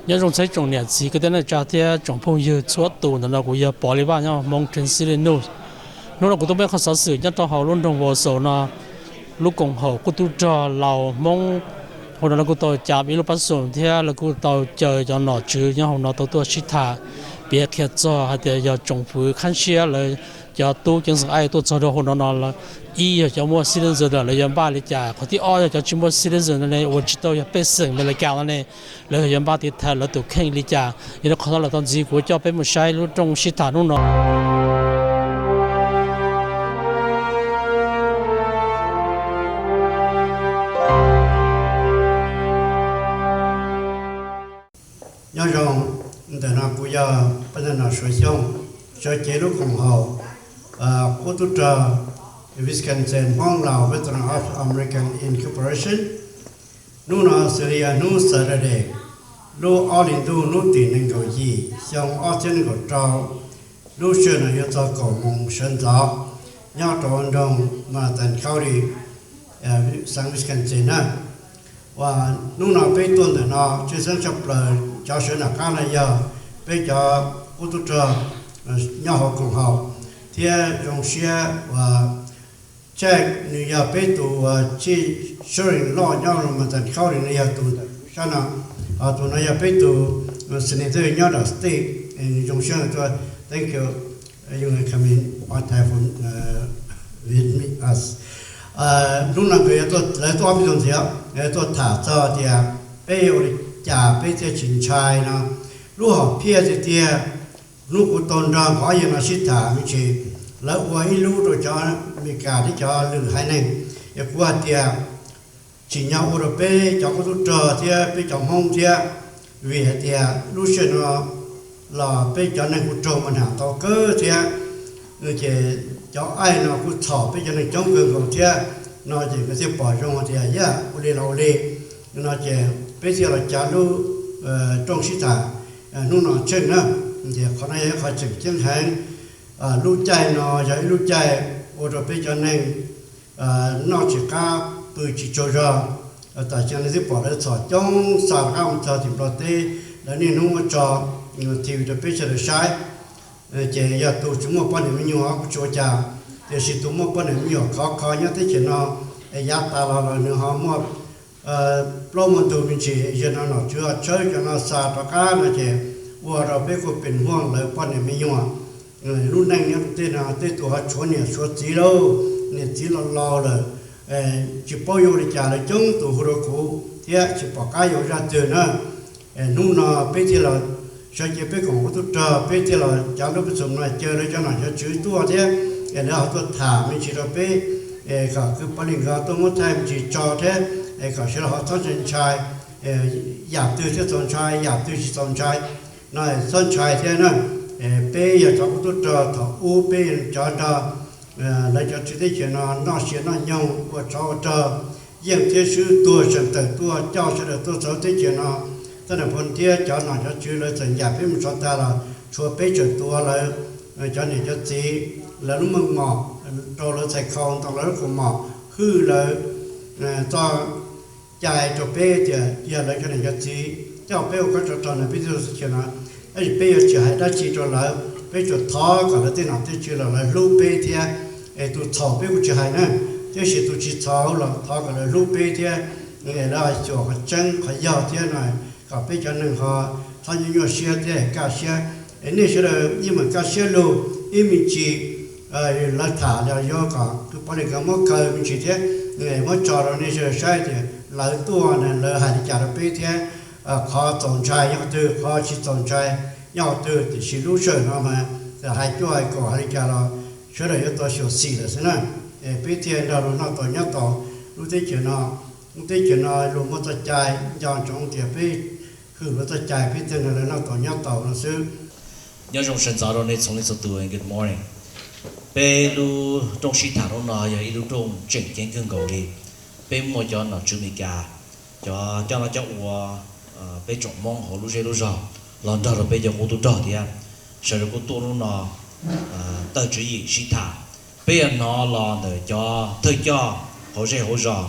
Nyob zoo txhua tsoom niam txiv kwv tij neej tsa thiab tsoom phooj ywg txhua tus, ntawm no kuv yog Pov Lis Vaj nyob Hmoob Transition News. Hnub no kuv tuaj muaj qhov xov xwm nyob rau hauv lub nroog Warsaw no, lub koom haum qub tub rog Laus Hmoob. Hauv no lawv kuj tau cav ib lub pab xoom thiab lawv kuj tau caw cov nom tswv nyob hauv no tau tuaj sib tham, piav qhia txog hais tias yog tsoom fwv khab siab lawv cov tub ceev xwm Aib tuaj txog rau hauv no no, ib yog cov muaj citizen lawm lawv yuav npaj li cas, qhov thib ob yog cov tsis muaj citizen no ne uas tsis tau yog pej xeem Amelikas no ne, lawv yuav npaj tiv thaiv lawv tus kheej li cas. Yog li qhov no lawm tau ntxiv kuv coj peb mus saib lub rooj sib tham hnub no. Nyob zoo, ntawm no kuv yog pab ntawm no Suav Xyooj, sawv cev lub koom haum qub tub rog Wisconsin Hmoob Laus Veteran of American Incorporation. Hnub no xws li yog hnub Saturday, lub ob hlis ntuj hnub tim nees nkaum yim xyoo ob txhiab nees nkaum rau, lub sij hawm no yuav txog kaum moos sawv ntxov nyob rau nroog Madison County, xeev Wisconsin na. Uas hnub no peb tuaj ntawm no tshwj xeeb tshaj plaws cov sawv nram qab no yog peb cov qub tub rog nyob hauv koom haum thiab zoo siab uas Jack nws yog peb tus uas chief insurance loj nyob Madison County, nws yog tus ntawm sab no, ho tus no yog peb tus senator nyob nram state, zoo siab tuaj. Thank you, you can come in, what have with me us. Hnub no nkawd yuav tuaj, lawv tuaj ob peb tug ntxiv, lawv tuaj tham txog tias peb ua li cas peb thiaj tsis ntshai no. Lub hom phiaj tiag tiag, hnub kuv tau nrog nkawd ob yawg no sib tham me ntsis, lawv ua ib lub rau cov Amelikas thiab cov lwm haiv neeg, es kuv hais tias tsim nyog ua rau peb cov qub tub rog thiab peb cov Hmoob thiab, vim hais tias lub sij hawm no los peb cov neeg kuj raug mas nam ntau kawg thiab, ces cov Aib no kuj txhom peb cov neeg coob kawg nkaus thiab no ces nkawd thiaj pom zoo tias yog ua li los ua li no ces peb thiaj los cav lub rooj sib tham hnub no tsheej na. Ces qhov no yog ib qho tseem ceeb heev. Lub caij no yog ib lub caij ua rau peb cov neeg noj tsis qab pw tsis tsaug zog. Tam sim no nej twb pom lawv txhom coob xa rov qab mus txog tim Nplog teb, lawv niaj hnub muab tso T V rau peb sawv daws saib. Ces yog tus tsis muaj poj niam me nyuam kuj tsis ua cas, tiam sis tus muaj poj niam me nyuam khov kho nyob teb chaws no es yav tas los los nws ho muaj plaub muaj ntug me ntsis, yog no nom tswv tshawb cov no xa rov qab no ces ua rau peb kuj pem huaj lawv poj niam me nyuam. Lub neej nyob tej no tej tus ho tshuav niam tshuav txiv lauj, niam txiv laus laus lawm, tsis paub yuav ua li cas, lawv coob tus hu rau kuv thiab tsis pom qab yuav ua zaj twg na. Hnub no peb thiaj los sawv cev peb koom qub tub rog, peb thiaj los cov lub pej xeem no caw lawv cov nom cov tswv tuaj thiab es lawv ho tuaj tham me ntsis rau peb, kom kwv Pov Lis nkawd tuaj muab thaij me ntsis tso thiab, kom sawv daws ho txhob ntshai ntshai, yam twg thiaj txaus ntshai, yam twg tsis txaus ntshai no txhob ntshai thiab na. Peb yog cov qub tub rog, thaum ub peb cov nrog lawv cov tswv teb chaws no noj sia noj nyoog ua tsov ua rog, yeej thiab swb, tuag seem tawm tuaj coj sawv daws tuaj txog teb chaws no. Taj nam phu thiab cov nom cov tswv lawv txawm yam peb mus tso tag los tshuav peb tseem tuav lawv cov niam cov txiv, lawv lub meej mom, rau lawv txhais khau, ntaus lawv lub kaus mom, hwj lawv, txoj cai rau peb tias yog lawv cov niam cov txiv coj peb ua koj tsov rog no peb tuaj teb chaws no. Tab sis peb yuav tsis hais dab tsi rau lawv, peb tsuas thov kom lawv tej nom tej tswv los lawv hlub peb thiab. Es tus txhaum peb kuj tsis hais na, tiam sis tus tsis txhaum los thov kom lawv hlub peb thiab, es lawv xyuas qhov tseeb qhov yog thiab no, kom peb cov neeg ho txhob nyuaj nyuaj siab thiab kaj siab. Es nej sawv daws yeej meem kaj siab lug ib me ntsis, lawv tham los yuav kom kwv Pov Lis nkawd muab kaw me ntsis thiab, muab tso rau nej sawv daws saib tias lawv tuaj na lawv hais li cas rau peb thiab, qhov txaus ntshai nyob qhov twg, qhov tsis txaus ntshai nyob qhov twg. Tiam sis lub sij hawm no mas hais cuaj hais kaum hais li cas los sawv daws yuav tau xyuam xim lawm xwb na. Peb thiaj nrog luag noj tau nyob tau lub teb chaws no. Lub teb chaws no luag muaj txoj cai, nco ntsoov tias peb hwm luag txoj cai peb thiaj nrog lawv noj tau nyob tau no xwb. Nyob zoo sawv ntxov rau nej txhua leej txhua tus, good morning. Peb lub rooj sib tham hnub no yog ib lub rooj tseem ceeb kawg nkaus li. Peb muaj cov nom tswv Amelikas, cov coj noj coj ua peb tsoom Hmoob hauv lub zej lub zog los nrog rau peb cov qub tub rog thiab. Sawv daws kuj tuaj hnub no tawm tswv yim sib tham. Peb yuav hnov los ntawm cov thawj coj hauv zej hauv zos,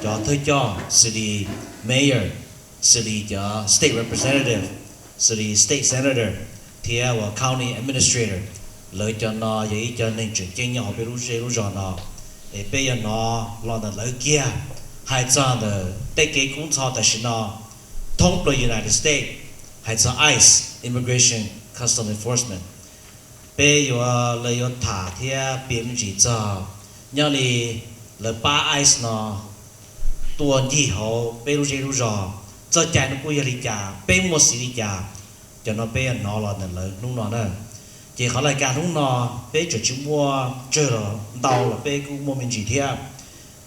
cov thawj coj city mayor, xws li cov state representative, xws li state senator, thiab uas county administrator. Lawv cov no yog ib co neeg tseem ceeb nyob hauv peb lub zej lub zos no. Es peb yuav hnov los ntawm lawv kiag hais txog ntawm tej kev kub ntxhov tam sim no thoob plaws United States, hais txog ice, Immigration Custom Enforcement. Peb yuav, lawv yuav tham thiab piav me ntsis txog nyob li lawv pab ice no tuaj ncig hauv peb lub zej lub zos, txoj cai no kuj yog li cas, peb muaj xiv li cas. Cov no peb yuav hnov los ntawm lawv hnub no na. Ces qhov laj kas hnub no peb tseem tsis muaj tsawg los ntau los peb kuj muaj me ntsis thiab.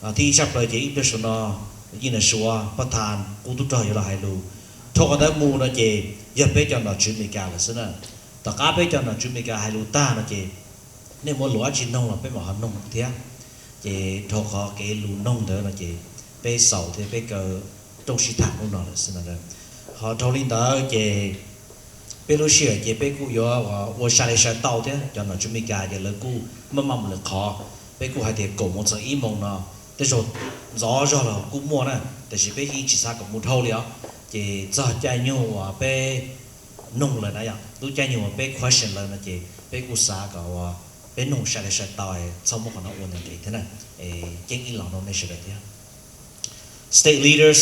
Thib ib tshaj plaws ces ib pliag saum no Yij Nam Suav pab thas kuj tub rog yuav los hais lus. Dhau qhov ntawd mus no ces yog peb cov nom tswv Amelikas lawm xwb na. Tom qab peb cov nom tswv Amelikas hais lus tag no ces nej muaj lus dab tsi noog los peb mam ho noog thiab. Ces dhau qhov kev lus noog ntawd no ces peb xaus thiab peb kaw rooj sib tham hnub no lawm xwb na. Ho dhau li ntawd ces peb lub sij hawm ces peb kuj yuav ua sai li sai tau thiab. Cov nom tswv Amelikas ces lawv kuj maj maj mus lawm qhov, peb kuj hais tias kaum moos txog ib moos no, tej zaum ntxov zog los kuj muaj na, tiam sis peb yeej tsis xav kom mus dhau li os. Ces txog caij nyoog uas peb noog lawm na yom, lub caij nyoog uas peb question lawv no ces peb kuj xav kom uas peb noog sai li sai tau, txhob muab qhov no ua ntev ntev thiab na. Ceeb ib los rau nej sawv daws thiab. State leaders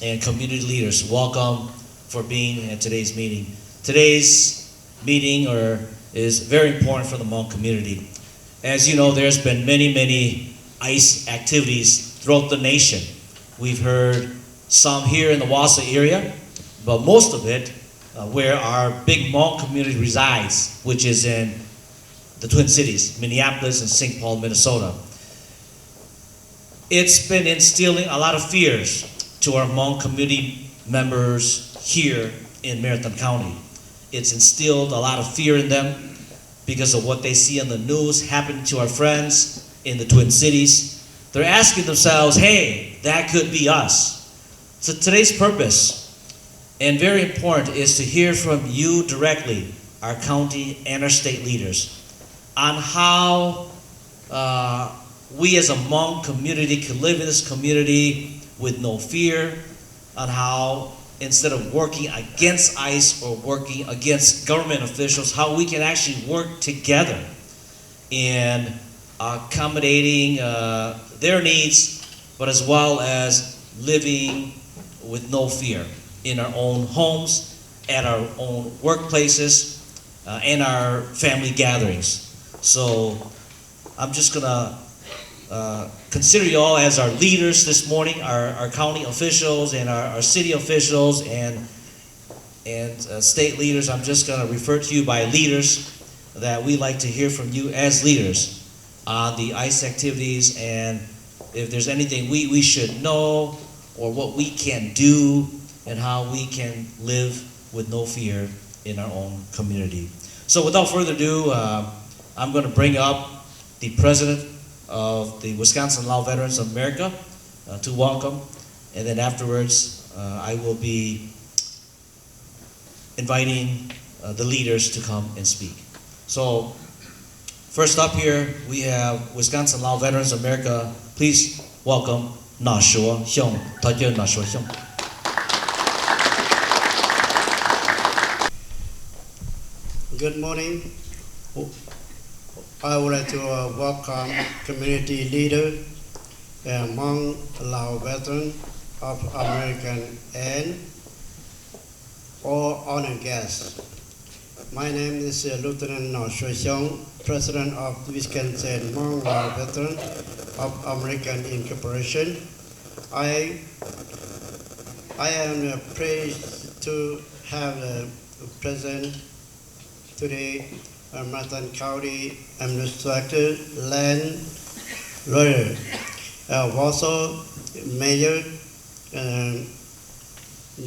and community leaders, welcome for being at today's meeting. Today's meeting or is very important for the Hmong community. As you know, there's been many, many ICE activities throughout the nation. We've heard some here in the Wausau area, but most of it uh, where our big Hmong community resides, which is in the Twin Cities, Minneapolis and Saint Paul, Minnesota. It's been instilling a lot of fears to our Hmong community members here in Marathon County. It's instilled a lot of fear in them because of what they see on the news happen to our friends in the Twin Cities. They're asking themselves, hey, that could be us. So today's purpose, and very important, is to hear from you directly, our county and our state leaders, on how uh, we as a Hmong community can live in this community with no fear, and how instead of working against ICE or working against government officials, how we can actually work together in accommodating uh, their needs, but as well as living with no fear in our own homes, at our own workplaces, uh, and our family gatherings. So I'm just gonna uh, consider you all as our leaders this morning, our, our county officials and our, our city officials and and uh, state leaders. I'm just going to refer to you by leaders that we like to hear from you as leaders on the ICE activities and if there's anything we, we should know or what we can do and how we can live with no fear in our own community. So without further ado, uh, I'm going to bring up the president of the Wisconsin Lao Veterans of America uh, to welcome. And then afterwards, uh, I will be inviting uh, the leaders to come and speak. So, first up here, we have Wisconsin Lao Veterans of America. Please welcome Nom Suav Xyooj, thov caw Nom Suav Xyooj. Good morning. I would like to uh, welcome community leader uh, Hmong Lao veteran of American and all honored guests. My name is uh, Lieutenant Nom Suav Xyooj, President of Wisconsin Hmong Lao Veteran of American Incorporation. I, I am uh, pleased to have uh, present today, uh, Marathon County Administrator Land Lawyer, uh, also Mayor um,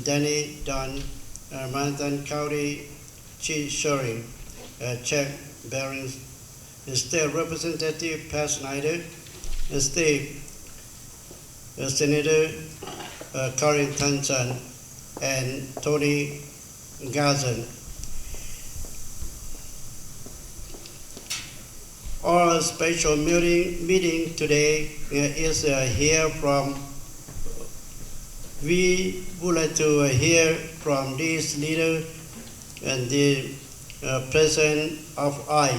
Danny Dunn, uh, Marathon County Chief Shering, uh, Chuck Barron, State Representative Pat Snyder, State Senator uh, Corrin Thompson and Tony Garzon. Our special meeting, meeting today uh, is uh, here from We would like to hear from this leader and the uh, president of I,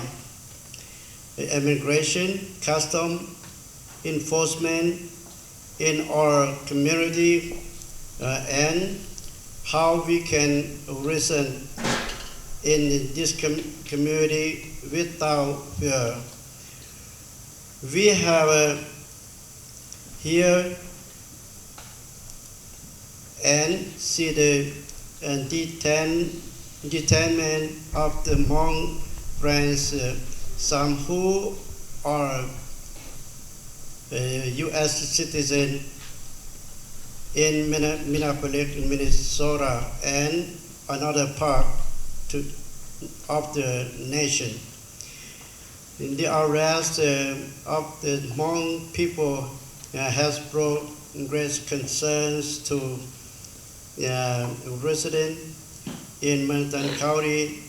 immigration, custom enforcement in our community, uh, and how we can reason in this com- community without fear. We have uh, here and see the uh, detain- detainment of the Hmong friends, uh, some who are uh, U S citizen in Minneapolis, Minnesota, and another part to, of the nation. The arrest uh, of the Hmong people uh, has brought great concerns to uh, residents in Marion County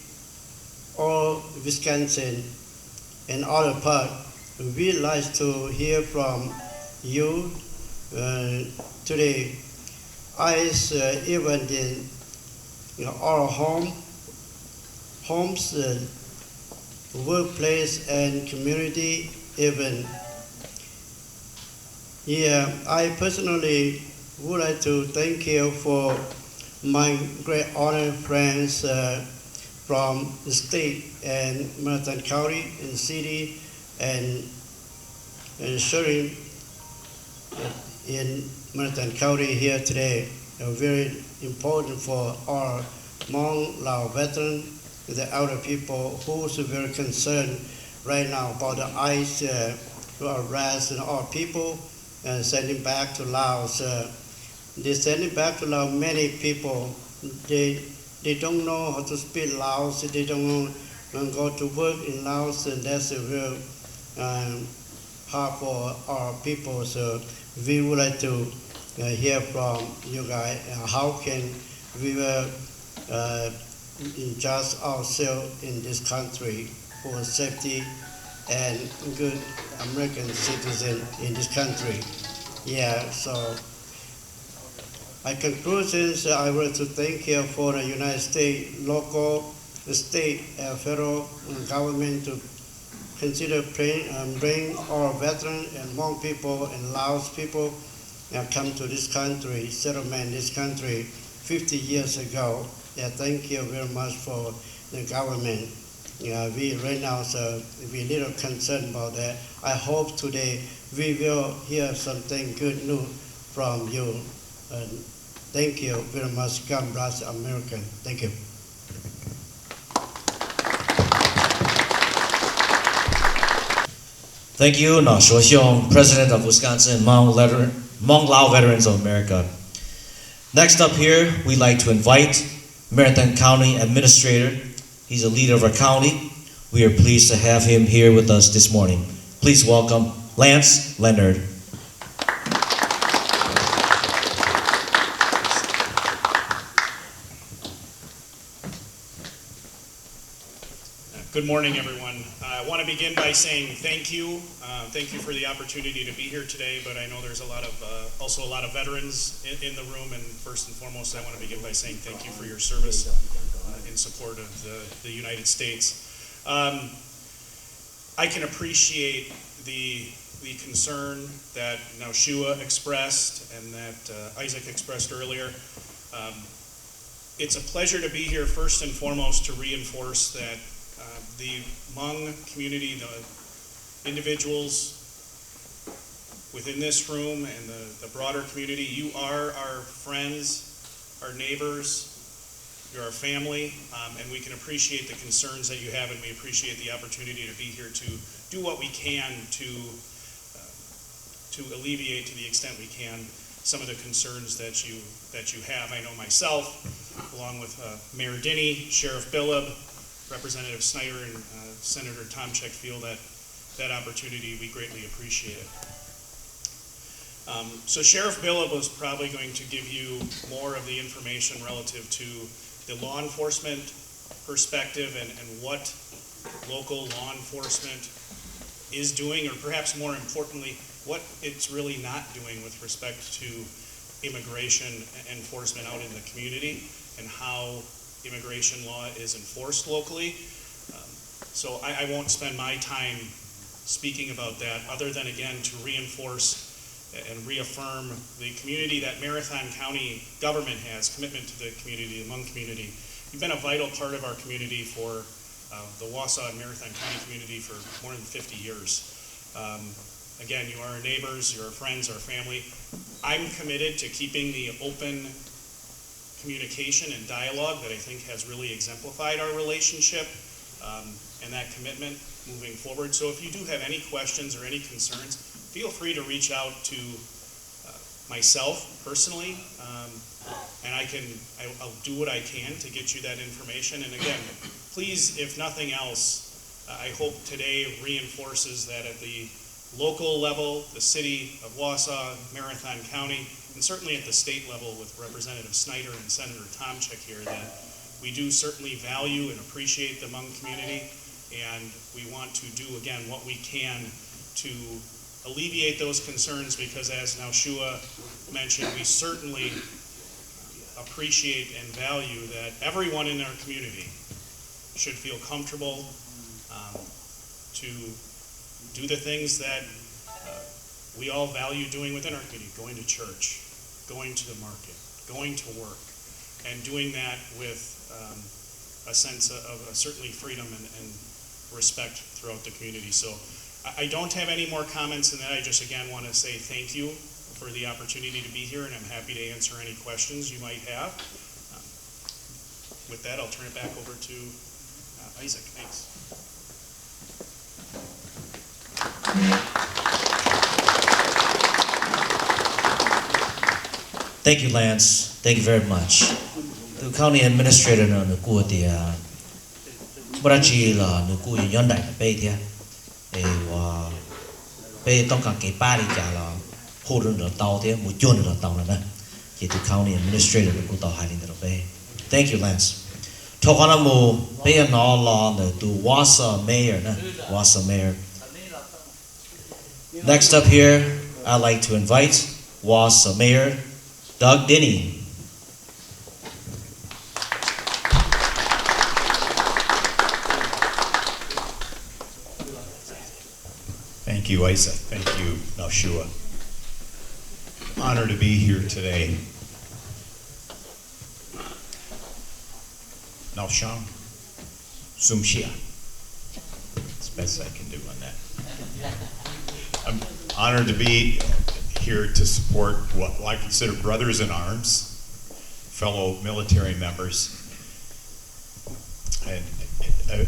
or Wisconsin and other parts. We'd like to hear from you uh, today. ICE uh, even in our home, homes, uh, workplace and community even. Yeah, I personally would like to thank you for my great honor friends uh, from the state and Marion County and city and, and sharing in Marion County here today. Uh, very important for our Hmong Lao veteran, the elder people who's very concerned right now about the ICE uh, to arrest our people and sending back to Laos. Uh, they sending back to Laos many people. They they don't know how to speak Laos. They don't know how to work in Laos, and that's a real um, hard for our people. So we would like to uh, hear from you guys. Uh, how can we will uh, adjust ourselves in this country for safety and good American citizen in this country? Yeah, so my conclusions, I would like to thank you for the United States local, state, and federal government to consider bring, um, bring our veteran and Hmong people and Laos people and come to this country, settlement this country fifty years ago. Yeah, thank you very much for the government. Yeah, we right now so we little concerned about that. I hope today we will hear something good news from you. And thank you very much. God bless American. Thank you. Thank you, Nom Suav Xyooj, President of Wisconsin Hmong, Letter- Hmong Lao Veterans of America. Next up here, we'd like to invite Marion County Administrator. He's a leader of our county. We are pleased to have him here with us this morning. Please welcome Lance Leonard. Good morning, everyone. I want to begin by saying thank you. Uh, thank you for the opportunity to be here today, but I know there's a lot of, uh, also a lot of veterans in, in the room, and first and foremost, I want to begin by saying thank you for your service uh, in support of the, the United States. Um, I can appreciate the, the concern that Noshua expressed and that uh, Isaac expressed earlier. Um, it's a pleasure to be here first and foremost to reinforce that uh, the Hmong community, the individuals within this room and the, the broader community, you are our friends, our neighbors, you're our family, um, and we can appreciate the concerns that you have, and we appreciate the opportunity to be here to do what we can to uh, to alleviate to the extent we can some of the concerns that you that you have. I know myself, along with uh, Mayor Denny, Sheriff Billup, Representative Snyder, and uh, Senator Tomchek feel that that opportunity we greatly appreciate it. Um, so Sheriff Billup was probably going to give you more of the information relative to the law enforcement perspective and, and what local law enforcement is doing, or perhaps more importantly, what it's really not doing with respect to immigration enforcement out in the community and how immigration law is enforced locally. Um, so I, I won't spend my time speaking about that, other than, again, to reinforce and reaffirm the community that Marathon County government has, commitment to the community, the Hmong community. You've been a vital part of our community for uh, the Wausau and Marathon County community for more than fifty years. Um, again, you are our neighbors, you're our friends, our family. I'm committed to keeping the open communication and dialogue that I think has really exemplified our relationship, um, and that commitment moving forward. So if you do have any questions or any concerns, feel free to reach out to uh, myself personally, um, and I can I, I'll do what I can to get you that information. And again, please, if nothing else, uh, I hope today reinforces that at the local level, the city of Wausau, Marathon County, and certainly at the state level with Representative Snyder and Senator Tomchick here, that we do certainly value and appreciate the Hmong community, and we want to do, again, what we can to alleviate those concerns because, as Nau Shua mentioned, we certainly appreciate and value that everyone in our community should feel comfortable um, to do the things that uh, we all value doing within our community, going to church, going to the market, going to work, and doing that with um, a sense of, of certainly freedom and, and respect throughout the community. So I, I don't have any more comments than that. I just again want to say thank you for the opportunity to be here, and I'm happy to answer any questions you might have. Um, with that, I'll turn it back over to uh, Isaac. Thanks. Thank you, Lance. Thank you very much. Tus county administrator no nws kuj tias muaj dab tsi los nws kuj yuav nyob nraim rau peb thiab. Es uas peb toob kas kev pab li cas los hu rau nws los tau thiab mus cuag nws los tau no na. Ces tus county administrator nws kuj tau hais li ntawd rau peb. Thank you, Lance. Dhau qhov no mus peb yuav hnov los ntawm tus Wausau mayor na. Wausau mayor. Next up here, I'd like to invite Wausau Mayor Doug Denny. Thank you, Isaac. Thank you, Nau Shua. Honor to be here today. Nau Shang. Sum Shia. It's the best I can do on that. I'm honored to be here to support what I consider brothers in arms, fellow military members. And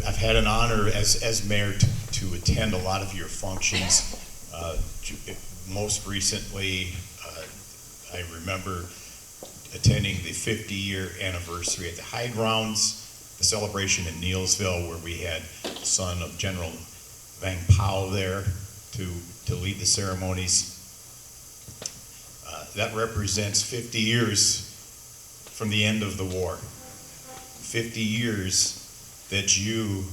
I've had an honor as, as mayor to, to attend a lot of your functions. Uh, most recently, uh, I remember attending the fifty year anniversary at the High Grounds, the celebration in Neillsville, where we had the son of General Vang Pao there to, to lead the ceremonies. Uh, that represents fifty years from the end of the war. fifty years that you,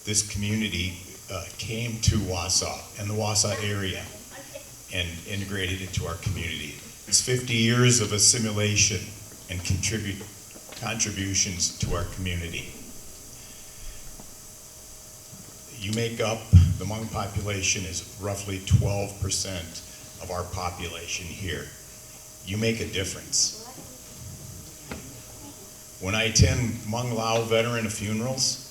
this community, uh, came to Wausau and the Wausau area and integrated into our community. It's fifty years of assimilation and contribute, contributions to our community. You make up, the Hmong population is roughly twelve percent of our population here. You make a difference. When I attend Hmong Lao veteran funerals,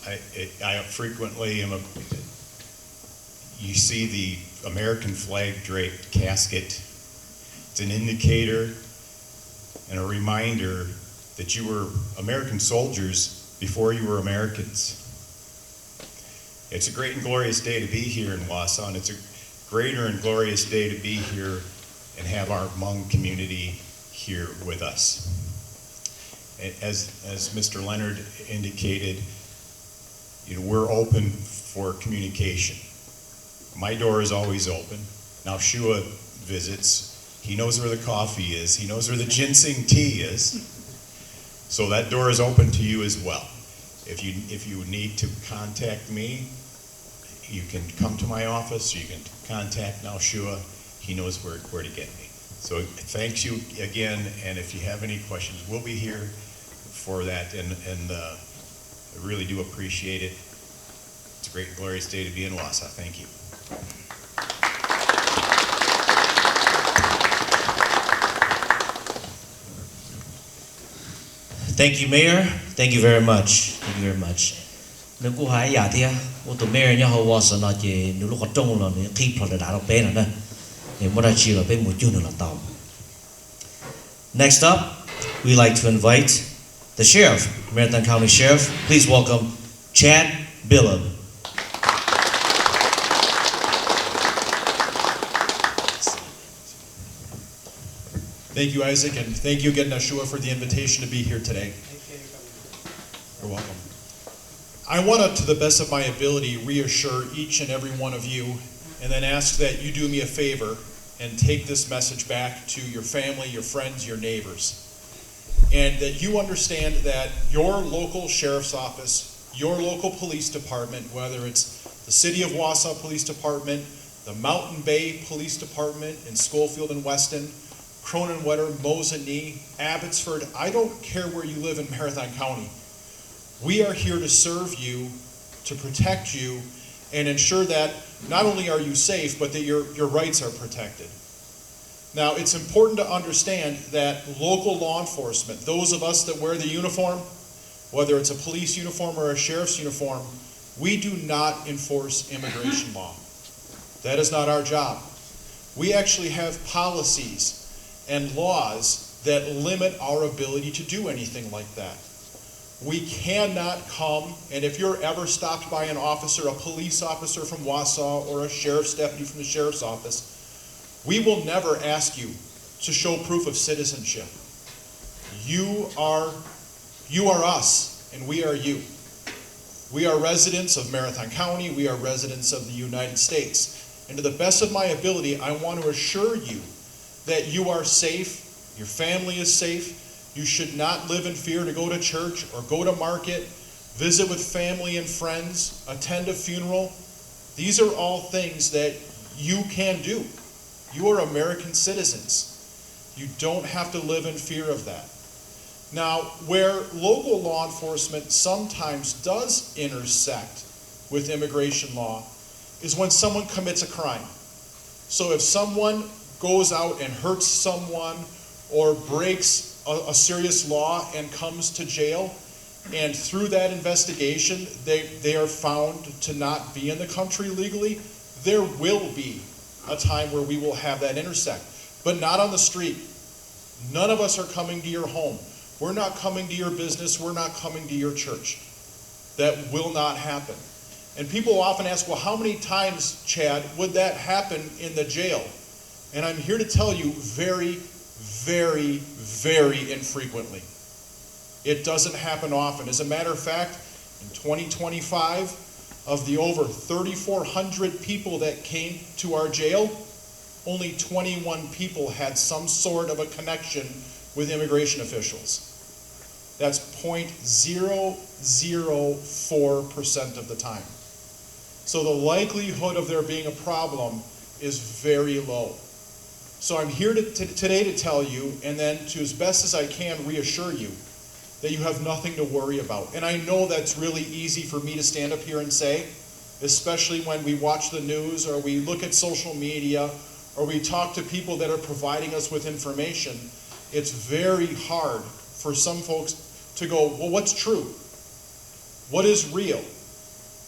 I, it, I frequently am a, you see the American flag draped casket. It's an indicator and a reminder that you were American soldiers before you were Americans. It's a great and glorious day to be here in Wausau, and it's a greater and glorious day to be here and have our Hmong community here with us. As, as Mister Leonard indicated, you know, we're open for communication. My door is always open. Now Shua visits. He knows where the coffee is. He knows where the ginseng tea is. So that door is open to you as well. If you, if you need to contact me, you can come to my office. You can contact Nau Shua. He knows where, where to get me. So thanks you again, and if you have any questions, we'll be here for that, and, and uh, I really do appreciate it. It's a great and glorious day to be in Wausau. Thank you. Thank you, Mayor. Thank you very much. Thank you very much. Nws kuj hais ib yam thiab, ua tus mayor nyob hauv Wausau no ces nws lub qhov rooj los nws qhib plho dav dav rau peb no na. Nws muaj dab tsi los peb mus cuag nws los tau. Next up, we'd like to invite the sheriff, Marathon County Sheriff. Please welcome Chad Billum. Thank you, Isaac, and thank you again, Nashua, for the invitation to be here today. You're welcome. I want to, to the best of my ability, reassure each and every one of you, and then ask that you do me a favor and take this message back to your family, your friends, your neighbors. And that you understand that your local sheriff's office, your local police department, whether it's the City of Wausau Police Department, the Mountain Bay Police Department in Schofield and Weston, Kronenwetter, Mosinee, Abbotsford, I don't care where you live in Marathon County. We are here to serve you, to protect you, and ensure that not only are you safe, but that your, your rights are protected. Now, it's important to understand that local law enforcement, those of us that wear the uniform, whether it's a police uniform or a sheriff's uniform, we do not enforce immigration law. That is not our job. We actually have policies and laws that limit our ability to do anything like that. We cannot come, and if you're ever stopped by an officer, a police officer from Wausau or a sheriff's deputy from the sheriff's office, we will never ask you to show proof of citizenship. You are, you are us, and we are you. We are residents of Marathon County. We are residents of the United States. And to the best of my ability, I want to assure you that you are safe, your family is safe. You should not live in fear to go to church or go to market, visit with family and friends, attend a funeral. These are all things that you can do. You are American citizens. You don't have to live in fear of that. Now, where local law enforcement sometimes does intersect with immigration law is when someone commits a crime. So if someone goes out and hurts someone or breaks a, a serious law and comes to jail, and through that investigation, they, they are found to not be in the country legally, there will be a time where we will have that intersect, but not on the street. None of us are coming to your home. We're not coming to your business. We're not coming to your church. That will not happen. And people often ask, "Well, how many times, Chad, would that happen in the jail?" And I'm here to tell you, very, very, very infrequently. It doesn't happen often. As a matter of fact, in twenty twenty-five, of the over thirty-four hundred people that came to our jail, only twenty-one people had some sort of a connection with immigration officials. That's point zero zero four percent of the time. So the likelihood of there being a problem is very low. So I'm here to, to, today to tell you, and then to as best as I can reassure you, that you have nothing to worry about. And I know that's really easy for me to stand up here and say, especially when we watch the news or we look at social media or we talk to people that are providing us with information. It's very hard for some folks to go, "Well, what's true? What is real?"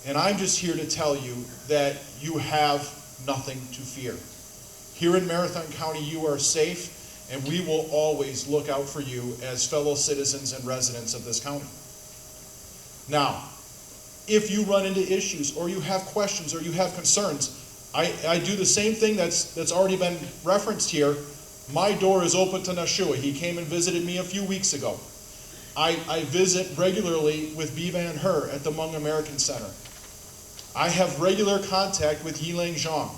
And I'm just here to tell you that you have nothing to fear. Here in Marathon County, you are safe, and we will always look out for you as fellow citizens and residents of this county. Now, if you run into issues or you have questions or you have concerns, I, I do the same thing that's, that's already been referenced here. My door is open to Nashua. He came and visited me a few weeks ago. I, I visit regularly with Biva and Her at the Hmong American Center. I have regular contact with Yilang Zhang.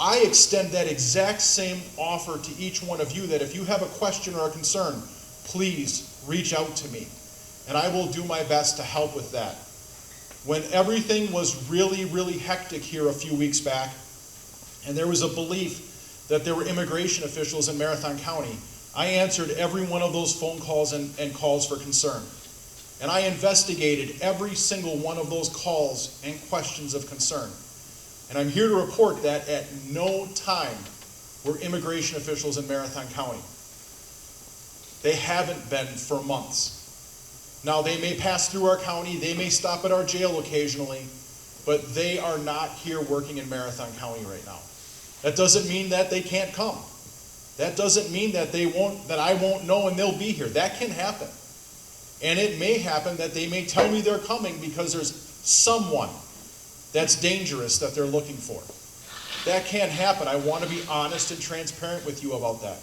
I extend that exact same offer to each one of you, that if you have a question or a concern, please reach out to me, and I will do my best to help with that. When everything was really, really hectic here a few weeks back, and there was a belief that there were immigration officials in Marathon County. I answered every one of those phone calls and, and calls for concern. And I investigated every single one of those calls and questions of concern. And I'm here to report that at no time were immigration officials in Marathon County. They haven't been for months. Now, they may pass through our county, they may stop at our jail occasionally, but they are not here working in Marathon County right now. That doesn't mean that they can't come. That doesn't mean that they won't, that I won't know and they'll be here. That can happen. And it may happen that they may tell me they're coming because there's someone that's dangerous that they're looking for. That can happen. I want to be honest and transparent with you about that.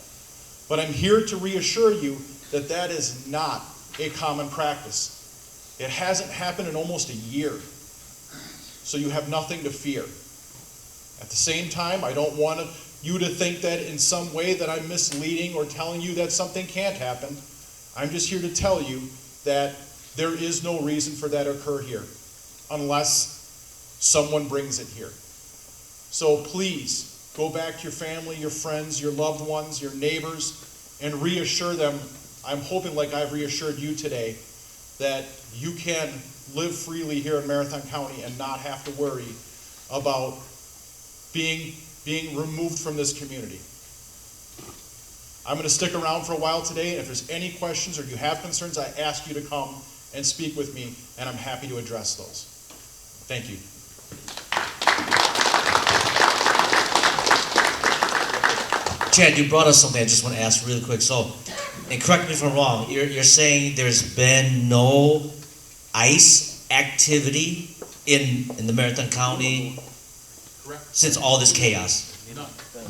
But I'm here to reassure you that that is not a common practice. It hasn't happened in almost a year. So you have nothing to fear. At the same time, I don't want you to think that in some way that I'm misleading or telling you that something can't happen. I'm just here to tell you that there is no reason for that to occur here unless someone brings it here. So please go back to your family, your friends, your loved ones, your neighbors, and reassure them. I'm hoping, like I've reassured you today, that you can live freely here in Marathon County and not have to worry about being, being removed from this community. I'm going to stick around for a while today, and if there's any questions or you have concerns, I ask you to come and speak with me, and I'm happy to address those. Thank you. Chad, you brought us something I just want to ask really quick. So, and correct me if I'm wrong, you're, you're saying there's been no ICE activity in, in the Marathon County since all this chaos?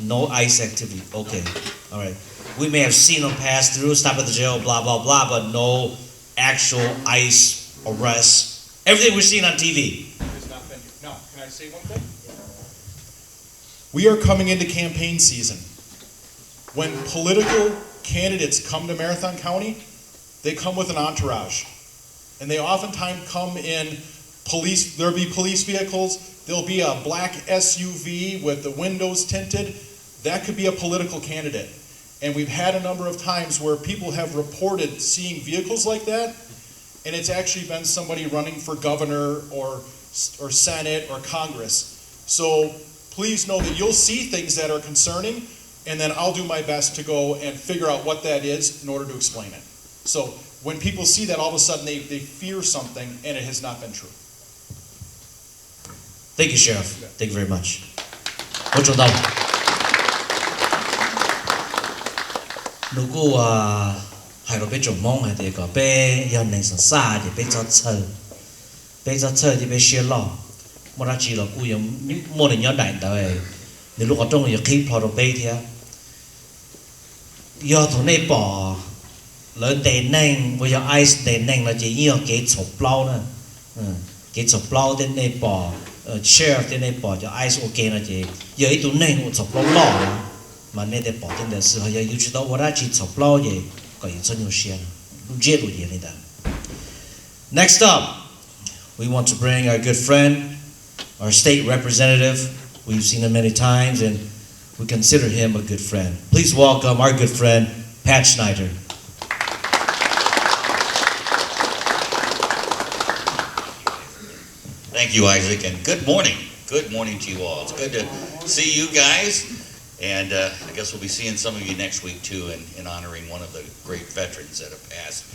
No ICE activity. Okay. All right. We may have seen them pass through, stop at the jail, blah, blah, blah, but no actual ICE arrests. Everything we've seen on T V. Now, can I say one thing? We are coming into campaign season. When political candidates come to Marathon County, they come with an entourage. And they oftentimes come in police, there'll be police vehicles, there'll be a black S U V with the windows tinted. That could be a political candidate. And we've had a number of times where people have reported seeing vehicles like that, and it's actually been somebody running for governor or, or Senate or Congress. So please know that you'll see things that are concerning, and then I'll do my best to go and figure out what that is in order to explain it. So when people see that, all of a sudden they, they fear something, and it has not been true. Thank you, Sheriff. Thank you very much. Ua tsaug ntau. Nws kuj hais rau peb tsoom Hmoob hais tias kom peb yog neeg xeem xaj ces peb txhob txhawj, peb txhob txhawj thiab peb siab loj. Muaj dab tsi los kuj yuav muaj nws nyob daim ntawd, nws lub qhov rooj yuav qhib plho rau peb thiab. Yog thaum nej pom lawv ntes neeg uas yog ICE ntes neeg no ces yeej yog kev txhaum plaub na. Kev txhaum plaub thiab nej pom sheriff thiab nej pom cov ICE ua ke no ces yog ib tug neeg uas txhaum plaub loj na, mas nej thiaj pom tej ntawd xwb. Ho yog yus tsis tau ua dab tsi txhaum plaub ces kom yus txhob nyuaj siab, lub ntsiab dua ces li ntawd. Next up, we want to bring our good friend, our state representative. We've seen him many times, and we consider him a good friend. Please welcome our good friend, Pat Schneider. Thank you, Isaac, and good morning. Good morning to you all. It's good to see you guys, and uh, I guess we'll be seeing some of you next week too, in, in honoring one of the great veterans that have passed.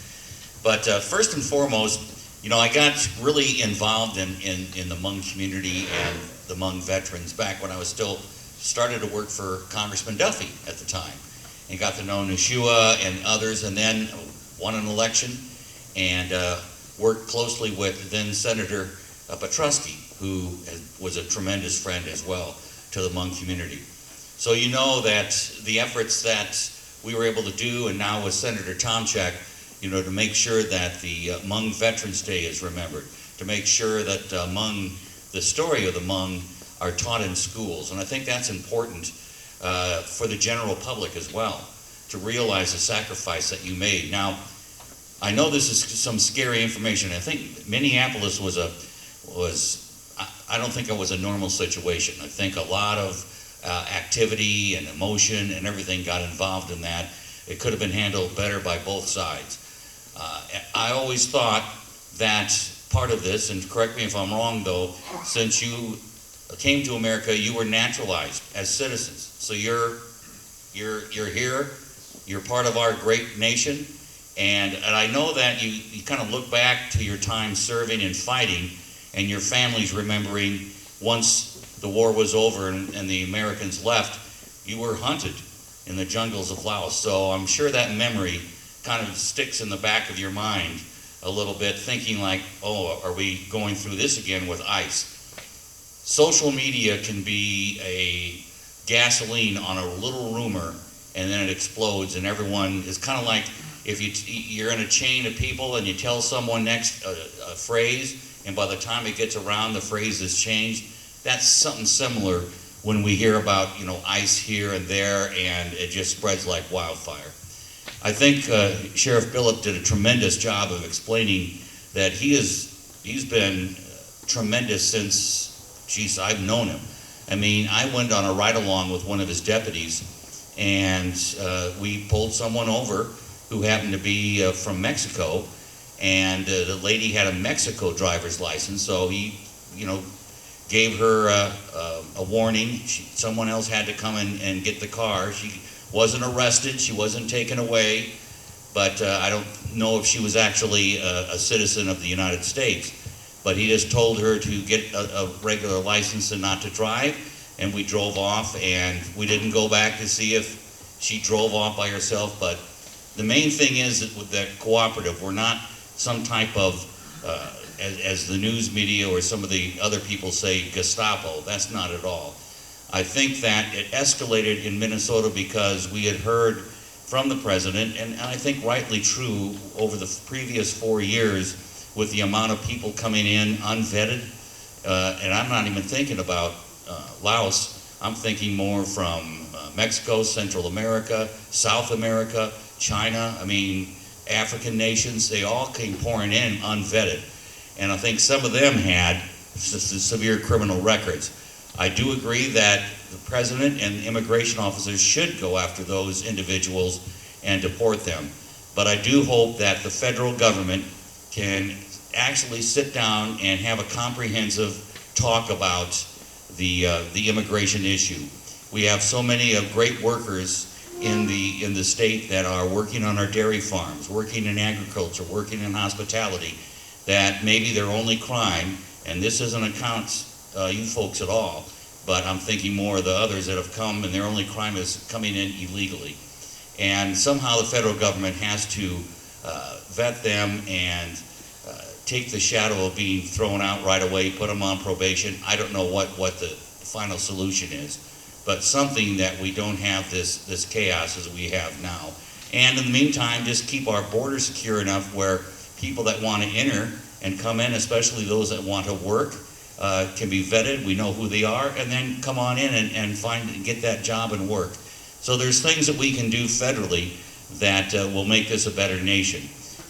But uh, first and foremost, you know, I got really involved in, in, in the Hmong community and the Hmong veterans back when I was still started to work for Congressman Duffy at the time, and got to know Nashua and others, and then won an election and uh, worked closely with then Senator uh, Petrosky, who was a tremendous friend as well to the Hmong community. So you know that the efforts that we were able to do, and now with Senator Tomchak, you know, to make sure that the uh, Hmong Veterans Day is remembered, to make sure that uh, Hmong, the story of the Hmong are taught in schools. And I think that's important uh, for the general public as well to realize the sacrifice that you made. Now, I know this is some scary information. I think Minneapolis was a was I, I don't think it was a normal situation. I think a lot of uh, activity and emotion and everything got involved in that. It could have been handled better by both sides. Uh, I always thought that part of this, and correct me if I'm wrong though, since you came to America, you were naturalized as citizens. So you're you're you're here. You're part of our great nation, and and I know that you you kind of look back to your time serving and fighting, and your family's remembering once the war was over and, and the Americans left, you were hunted in the jungles of Laos. So I'm sure that memory kind of sticks in the back of your mind a little bit, thinking like, oh, are we going through this again with ICE? Social media can be a gasoline on a little rumor, and then it explodes, and everyone, it's kind of like if you, you're in a chain of people and you tell someone next a, a phrase, and by the time it gets around, the phrase has changed. That's something similar when we hear about, you know, ICE here and there, and it just spreads like wildfire. I think uh, Sheriff Billup did a tremendous job of explaining that he is he's been tremendous since, geez, I've known him. I mean, I went on a ride along with one of his deputies, and uh, we pulled someone over who happened to be uh, from Mexico, and uh, the lady had a Mexico driver's license, so he, you know, gave her uh, uh, a warning. She, someone else had to come and, and get the car. She wasn't arrested. She wasn't taken away. But uh, I don't know if she was actually a, a citizen of the United States. But he just told her to get a, a regular license and not to drive. And we drove off, and we didn't go back to see if she drove off by herself. But the main thing is that with that cooperative, we're not some type of, uh, as, as the news media or some of the other people say, Gestapo. That's not at all. I think that it escalated in Minnesota because we had heard from the president, and I think rightly true, over the previous four years, with the amount of people coming in unvetted, uh, and I'm not even thinking about uh, Laos. I'm thinking more from uh, Mexico, Central America, South America, China. I mean, African nations, they all came pouring in unvetted. And I think some of them had severe criminal records. I do agree that the president and immigration officers should go after those individuals and deport them. But I do hope that the federal government can actually sit down and have a comprehensive talk about the, uh, the immigration issue. We have so many of great workers in the, in the state that are working on our dairy farms, working in agriculture, working in hospitality, that maybe their only crime, and this isn't a count uh, you folks at all, but I'm thinking more of the others that have come and their only crime is coming in illegally. And somehow the federal government has to uh, vet them and uh, take the shadow of being thrown out right away, put them on probation. I don't know what, what the final solution is, but something that we don't have this, this chaos as we have now. And in the meantime, just keep our border secure enough where people that want to enter and come in, especially those that want to work, uh, can be vetted. We know who they are, and then come on in and, and find and get that job and work. So there's things that we can do federally that uh, will make this a better nation.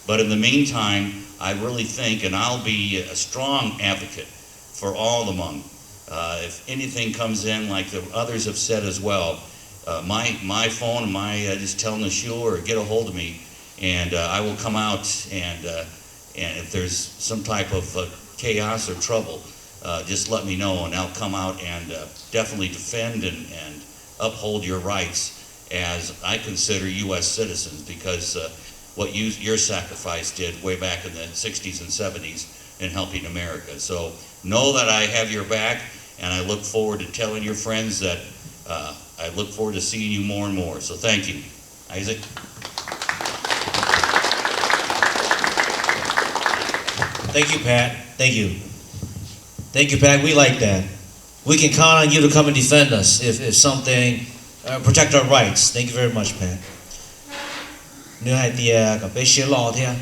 But in the meantime, I really think, and I'll be a strong advocate for all the Hmong. Uh, if anything comes in, like the others have said as well, uh, my my phone, my uh, just tell Nashua or get a hold of me, and uh, I will come out and uh, and if there's some type of uh, chaos or trouble, uh, just let me know, and I'll come out and uh, definitely defend and, and uphold your rights as I consider U S citizens because uh, what you, your sacrifice did way back in the sixties and seventies in helping America. So know that I have your back, and I look forward to telling your friends that uh, I look forward to seeing you more and more. So thank you. Isaac. Thank you, Pat. Thank you. Thank you, Pat. We like that. We can count on you to come and defend us if, if something, uh, protect our rights. Thank you very much, Pat. Nws hais tias kom peb siab loj thiab.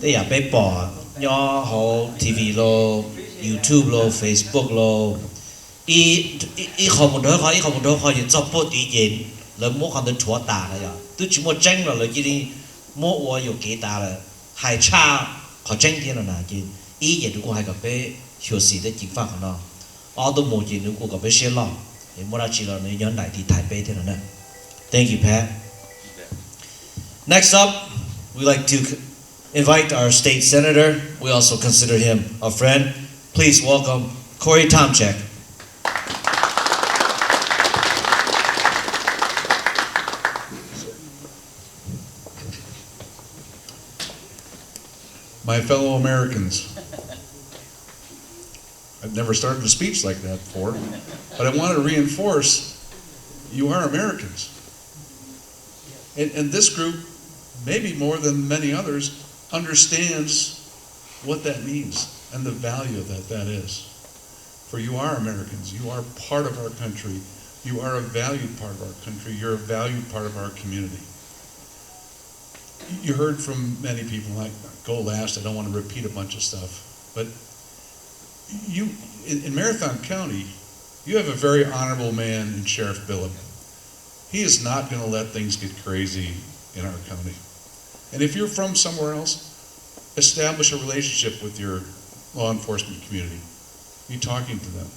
Tej yam peb pom nyob hauv T V los, YouTube los, Facebook los, ib qho mus nrog qho, ib qho mus nrog qho, ces txog puag tid ces lawv muab qhov ntawd rhuav tas lawm, yog twb tsis muaj tseeb los lawv cia li muab ua yuam kev tas lawm. Hais tshaj qhov tseeb thiab no na, ces ib ces nws kuj hais kom peb xyuam xim thiab ceev faj qhov no. Ob tuaj mus ces nws kuj kom peb siab loj. Muaj dab tsi los nws nyob nraim tiv thaiv peb thiab no na. Thank you, Pat. Next up, we like to invite our state senator. We also consider him a friend. Please welcome Corey Tomczyk. My fellow Americans, I've never started a speech like that before, but I want to reinforce you are Americans. And, and this group, maybe more than many others, understands what that means and the value that that is. For you are Americans. You are part of our country. You are a valued part of our country. You're a valued part of our community. You heard from many people. I go last. I don't want to repeat a bunch of stuff. But you, in, in Marathon County, you have a very honorable man in Sheriff Billup. He is not going to let things get crazy in our county. And if you're from somewhere else, establish a relationship with your law enforcement community. Be talking to them.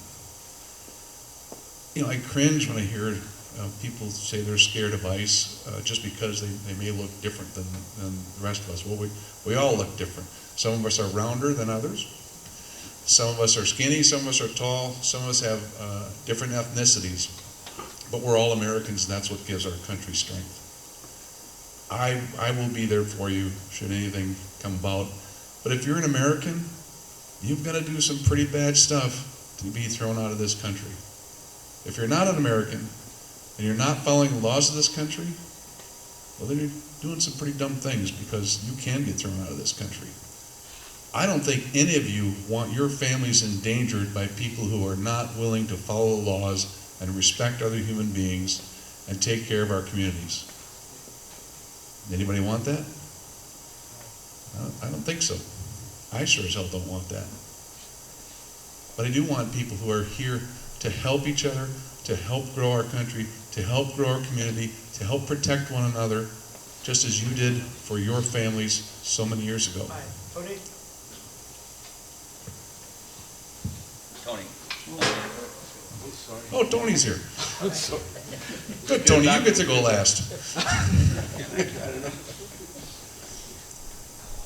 You know, I cringe when I hear uh, people say they're scared of ICE uh, just because they, they may look different than, than the rest of us. Well, we, we all look different. Some of us are rounder than others. Some of us are skinny, some of us are tall, some of us have uh, different ethnicities. But we're all Americans, and that's what gives our country strength. I, I will be there for you should anything come about. But if you're an American, you've got to do some pretty bad stuff to be thrown out of this country. If you're not an American and you're not following the laws of this country, well, then you're doing some pretty dumb things because you can get thrown out of this country. I don't think any of you want your families endangered by people who are not willing to follow the laws and respect other human beings and take care of our communities. Anybody want that? I don't think so. I sure as hell don't want that. But I do want people who are here to help each other, to help grow our country, to help grow our community, to help protect one another, just as you did for your families so many years ago. Tony. Oh, Tony's here. Good, Tony, you get to go last.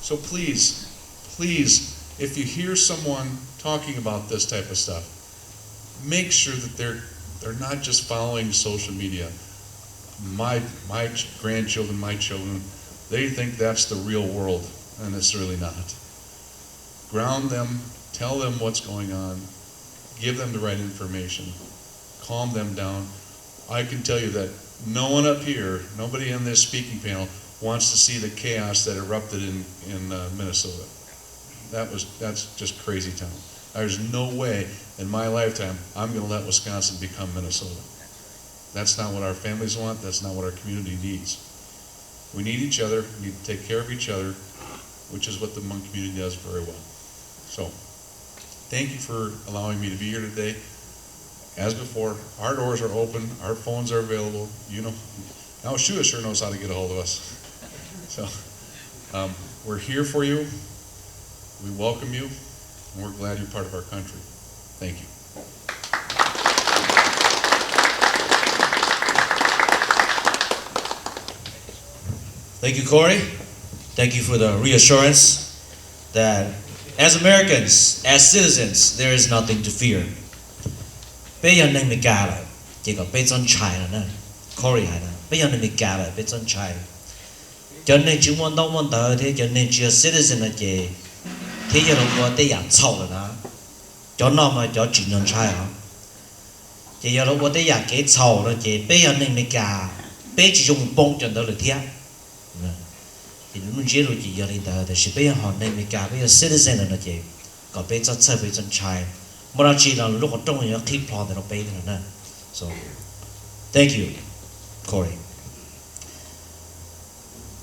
So please, please, if you hear someone talking about this type of stuff, make sure that they're they're not just following social media. My my grandchildren, my children, they think that's the real world, and it's really not. Ground them, tell them what's going on, give them the right information, calm them down. I can tell you that no one up here, nobody in this speaking panel, wants to see the chaos that erupted in, in uh, Minnesota. That was, that's just crazy town. There's no way in my lifetime I'm going to let Wisconsin become Minnesota. That's not what our families want. That's not what our community needs. We need each other. We need to take care of each other, which is what the Hmong community does very well. So, thank you for allowing me to be here today. As before, our doors are open, our phones are available. You know, now Shua sure knows how to get a hold of us. So, um, we're here for you. We welcome you, and we're glad you're part of our country. Thank you. Thank you, Corey. Thank you for the reassurance that as Americans, as citizens, there is nothing to fear. Peb yog neeg Meskas lawm, ces kom peb txhob ntshai no na. Corey hais na, peb yog neeg Meskas lawm, peb txhob ntshai. Cov neeg tsis muaj ntaub muaj ntawv thiab cov neeg tsis yog citizen no ces, thiab yog los ua tej yam txhaum lawm na, cov no mas cov tsim nyog ntshai os. Ces yog los ua tej yam kev txhaum no ces peb yog neeg Meskas, peb tsis zoo mus poob cov ntawd lawm thiab. Ces lub ntsiab lus ces yog li ntawd, tab sis peb yog hom neeg Meskas, peb yog citizen lawm no ces kom peb txhob txhawj, peb txhob ntshai. Muaj dab tsi los lub qhov rooj yuav qhib plho ntawm rau peb thiab no na. So, thank you, Corey.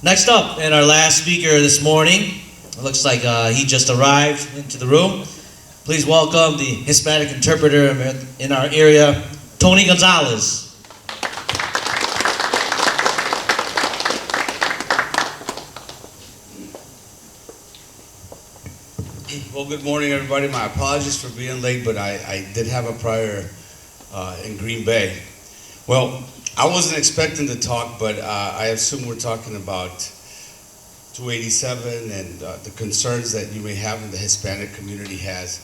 Next up, and our last speaker this morning, looks like uh, he just arrived into the room. Please welcome the Hispanic interpreter in our area, Tony Gonzalez. Well, good morning, everybody. My apologies for being late, but I, I did have a prior uh, in Green Bay. Well, I wasn't expecting to talk, but uh, I assume we're talking about two eighty-seven and uh, the concerns that you may have and the Hispanic community has.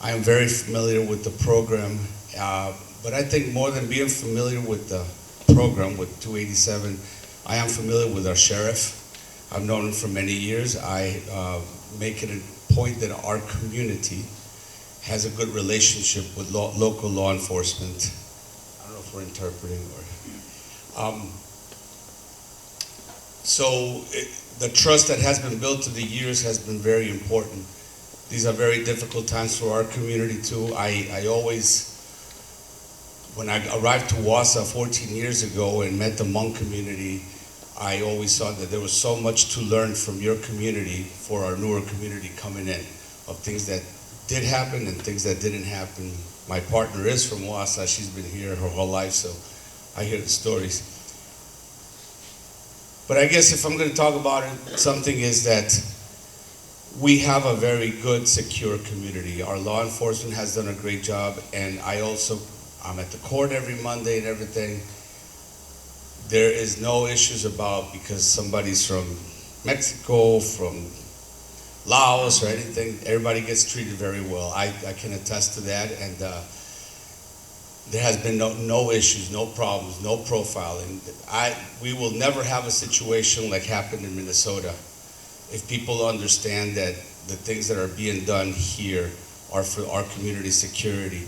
I am very familiar with the program, uh, but I think more than being familiar with the program with two eighty-seven, I am familiar with our sheriff. I've known him for many years. I uh, make it a point that our community has a good relationship with lo- local law enforcement. I don't know if we're interpreting or. Um, so it, the trust that has been built through the years has been very important. These are very difficult times for our community too. I, I always, when I arrived to Wausau fourteen years ago and met the Hmong community, I always saw that there was so much to learn from your community for our newer community coming in, of things that did happen and things that didn't happen. My partner is from Wausau. She's been here her whole life, so I hear the stories. But I guess if I'm going to talk about it, something is that we have a very good, secure community. Our law enforcement has done a great job, and I also, I'm at the court every Monday and everything. There is no issues about because somebody's from Mexico, from Laos, or anything. Everybody gets treated very well. I, I can attest to that, and uh, there has been no, no issues, no problems, no profiling. I, we will never have a situation like happened in Minnesota if people understand that the things that are being done here are for our community security.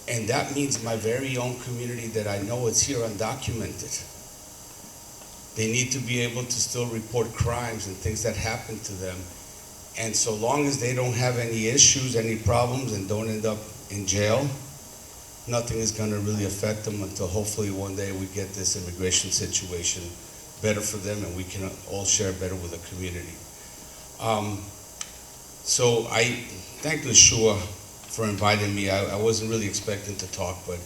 And that means my very own community that I know is here undocumented. They need to be able to still report crimes and things that happen to them. And so long as they don't have any issues, any problems, and don't end up in jail, nothing is going to really affect them until hopefully one day we get this immigration situation better for them and we can all share better with the community. Um, so I thank Yeshua for inviting me. I, I wasn't really expecting to talk, but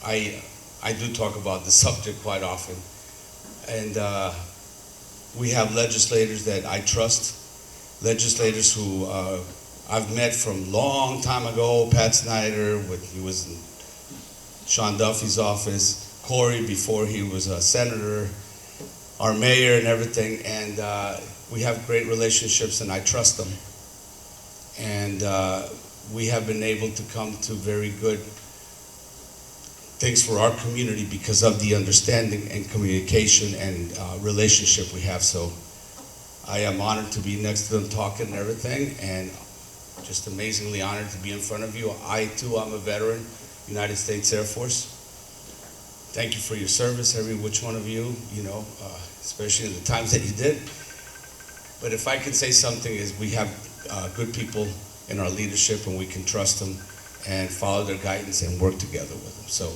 I, I do talk about the subject quite often. And uh, we have legislators that I trust, legislators who uh, I've met from long time ago. Pat Snyder, with, he was in Sean Duffy's office, Cory before he was a senator, our mayor and everything, and uh, we have great relationships, and I trust them. And uh, we have been able to come to very good things for our community because of the understanding and communication and uh, relationship we have. So I am honored to be next to them talking and everything, and just amazingly honored to be in front of you. I too am a veteran, United States Air Force. Thank you for your service, every which one of you, you know, uh, especially in the times that you did. But if I can say something is we have uh, good people in our leadership and we can trust them and follow their guidance and work together with them. So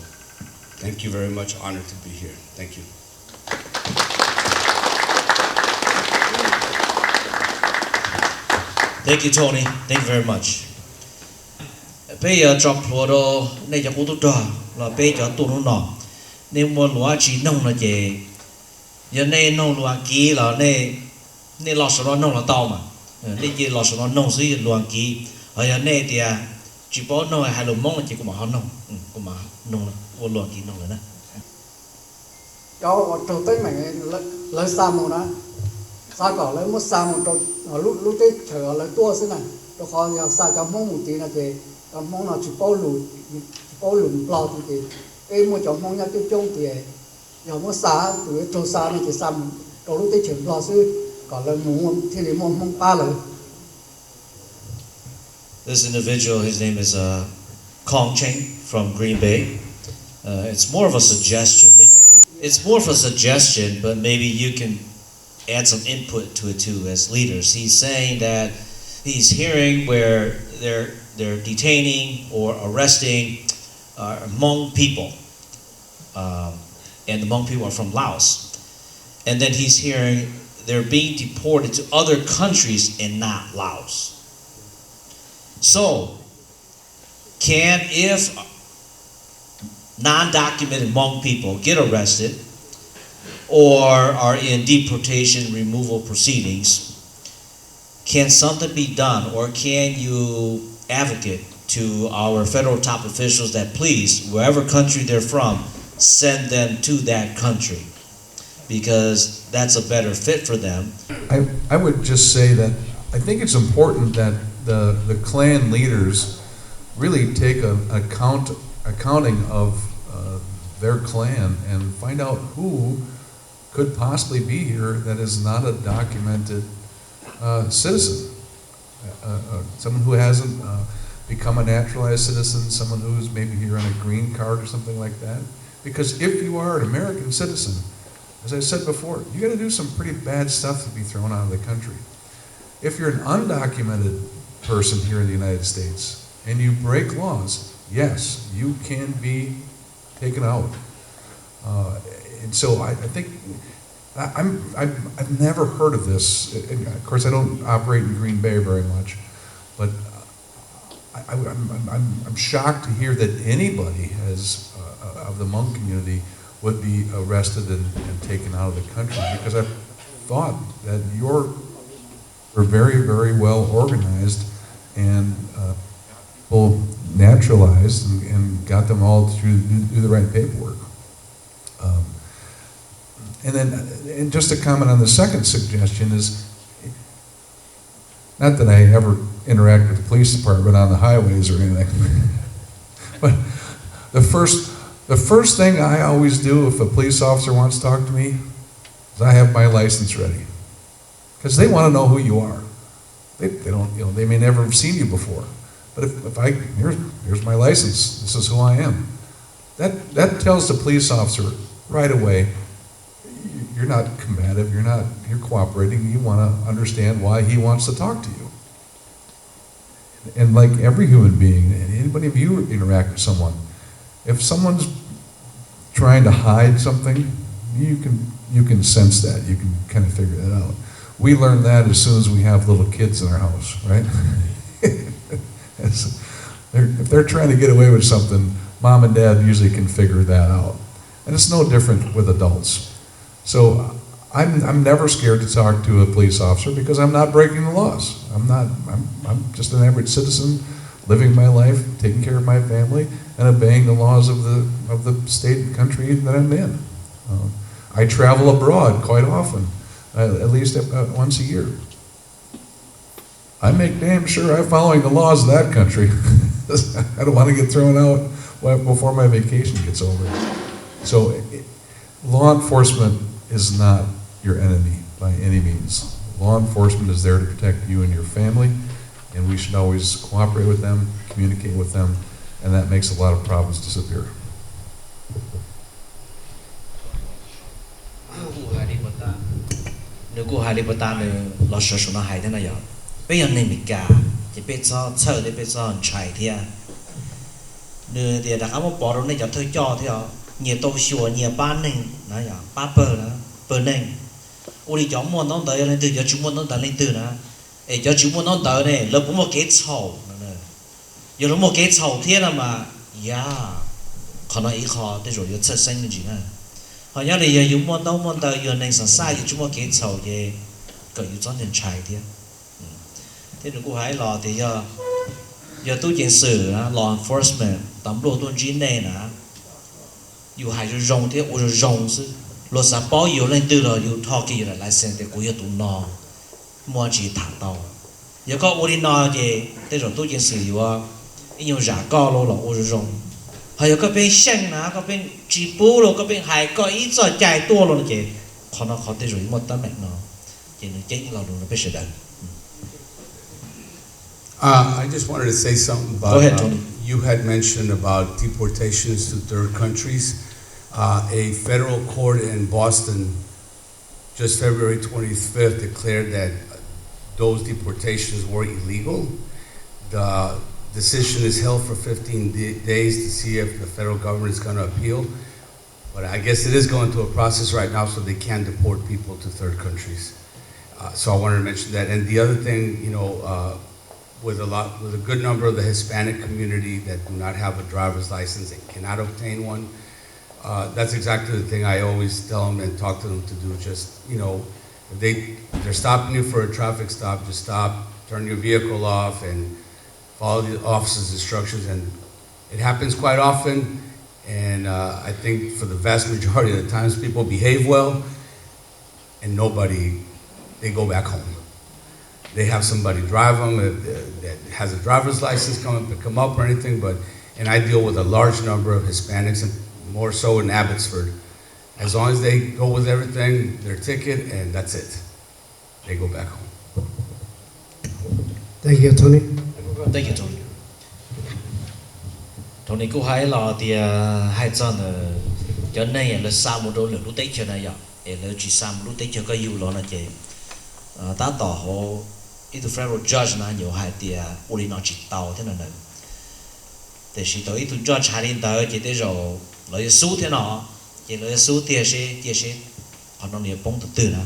thank you very much. Honored to be here. Thank you. Thank you, Tony. Thank you very much. Peb yuav tso plhuav rau nej cov qub tub rog los peb cov tuaj hnub no. Nej muaj lus dab tsi noog no ces, yog nej noog lus Askiv los nej, nej los saum no noog los tau mas. Nej cia los saum no noog xwb lus Askiv. Ho yog nej tias tsis paub noog hais lus Hmoob no ces kuv mam ho noog, kuv mam noog ua lus Askiv noog lawm na. Cov uas raug teeb meem, lawv xa mus na, xav kom lawv muab xa mus rau lub teb chaws uas lawv tuaj xwb na, rau qhov yog xa cov Hmoob mus tid no ces cov Hmoob no tsis paub lus, tsis paub lus Nplog tiag ces peb muaj cov Hmoob nyob coob coob tias yog muab xa, tus yuav raug xa no ces xa mus rau lub teb chaws Nplog xwb, kom lawv mus thiaj li muaj Hmoob pab lawv. This individual, his name is uh, Kong Cheng from Green Bay. Uh, it's more of a suggestion. Maybe you can, it's more of a suggestion, but maybe you can add some input to it too as leaders. He's saying that he's hearing where they're they're detaining or arresting uh, Hmong people, um, and the Hmong people are from Laos. And then he's hearing they're being deported to other countries and not Laos. So, can, if non-documented Hmong people get arrested or are in deportation removal proceedings, can something be done, or can you advocate to our federal top officials that please, wherever country they're from, send them to that country because that's a better fit for them. I, I would just say that I think it's important that the, the clan leaders really take a, a count, accounting of uh, their clan and find out who could possibly be here that is not a documented uh, citizen. Uh, uh, someone who hasn't uh, become a naturalized citizen, someone who's maybe here on a green card or something like that. Because if you are an American citizen, as I said before, you got to do some pretty bad stuff to be thrown out of the country. If you're an undocumented person here in the United States and you break laws, yes, you can be taken out. Uh, and so I, I think I, I'm, I'm, I've never heard of this. And of course, I don't operate in Green Bay very much, but I, I, I'm, I'm, I'm shocked to hear that anybody has uh, of the Hmong community would be arrested and, and taken out of the country because I thought that you're were very, very well organized and uh, people naturalized and, and got them all to do, do the right paperwork. Um, and then, and just to comment on the second suggestion is, not that I ever interact with the police department on the highways or anything, but the first, the first thing I always do if a police officer wants to talk to me is I have my license ready. Because they want to know who you are. They, they don't, you know, they may never have seen you before. But if, if I, here's, here's my license, this is who I am. That, that tells the police officer right away, you're not combative, you're not, you're cooperating, you want to understand why he wants to talk to you. And like every human being, anybody of you interact with someone, if someone's trying to hide something, you can you can sense that. You can kind of figure that out. We learn that as soon as we have little kids in our house, right? If they're trying to get away with something, mom and dad usually can figure that out. And it's no different with adults. So I'm, I'm never scared to talk to a police officer because I'm not breaking the laws. I'm not, I'm, I'm just an average citizen living my life, taking care of my family, and obeying the laws of the, of the state and country that I'm in. Um, I travel abroad quite often, uh, at least uh, once a year. I make damn sure I'm following the laws of that country. I don't want to get thrown out before my vacation gets over. So, it, law enforcement is not your enemy by any means. Law enforcement is there to protect you and your family, and we should always cooperate with them, communicate with them, and that makes a lot of problems disappear. Nws kuj hais li puas tas nws los sawv saum no hais thiab no yog, peb yog neeg Meskas ces peb txhob txhawj thiab peb txhob ntshai thiab. Nws tias rov qab muab pov rau nej cov thawj coj thiab os, nyias tau xyuas nyias pab neeg na, pab pawg na, pawg neeg. Ua li cov muaj ntaub ntawv yog leej twg, cov tsis muaj ntaub ntawv leej twg na. Es cov tsis muaj ntaub ntawv ne, lawv puas muaj kev txhaum? Yog lawv muaj kev txhaum thiab no mas, yam, qhov no ib qho tej zaum yuav txhawj xeeb me ntsis na. Ho nyob li yog yus muaj ntaub muaj ntawv, yus neeg xam xaj, yus tsis muaj kev txhaum ces kom yus txhob ntshai thiab. Thiab nws kuj hais los tias yog, yog tub ceev xwm, law enforcement, tas npluaj tuaj ntsib nej na, yus hais zoo zoo thiab ua zoo zoo xwb, luag xav paub yus leej twg los yus rho kiag yus daim license tias kuv yog tus no, muaj tsis tham tau. Yog koj ua li no ces tej zaum tub ceev xwm yuav ib nyuag zam koj los los ua zoo zoo. Ho yog koj pheej xyeej na, koj pheej tsis pub los koj pheej hais koj ib txoj cai tuaj los no ces qhov no qhov tej zaum yuav muaj teeb meem no. Ces nws ceeb lo lus rau peb sawv daws. Uh, I just wanted to say something about Go ahead, uh, Tony. You had mentioned about deportations to third countries. Uh, a federal court in Boston just February twenty-fifth declared that those deportations were illegal. The decision is held for fifteen d- days to see if the federal government is going to appeal. But I guess it is going through a process right now, so they can deport people to third countries. Uh, so I wanted to mention that. And the other thing, you know, uh, with a lot, with a good number of the Hispanic community that do not have a driver's license and cannot obtain one, uh, that's exactly the thing I always tell them and talk to them to do. Just, you know, if they they're stopping you for a traffic stop, just stop, turn your vehicle off, and follow the officer's instructions, and it happens quite often. And uh, I think for the vast majority of the times, people behave well, and nobody, they go back home. They have somebody drive them that has a driver's license, come and pick them up or anything. But and I deal with a large number of Hispanics, and more so in Abbotsford. As long as they go with everything, their ticket, and that's it. They go back home. Thank you, Tony. Thank you, Tony. Tony kuj hais los tias hais txog ntawm cov neeg lawv xa mus rau lwm lub teb chaws na yom, es lawv tsis xa mus lub teb chaws koj yug los no ces tab tom hauv ib tug federal judge na yuav hais tias ua li no tsis tau thiab no na. Tiam sis tau ib tug judge hais li ntawd ces tej zaum lawv yuav xub thiab no, ces lawv yuav xub tiag seb cia seb qhov no nws yuav poob tus twg na.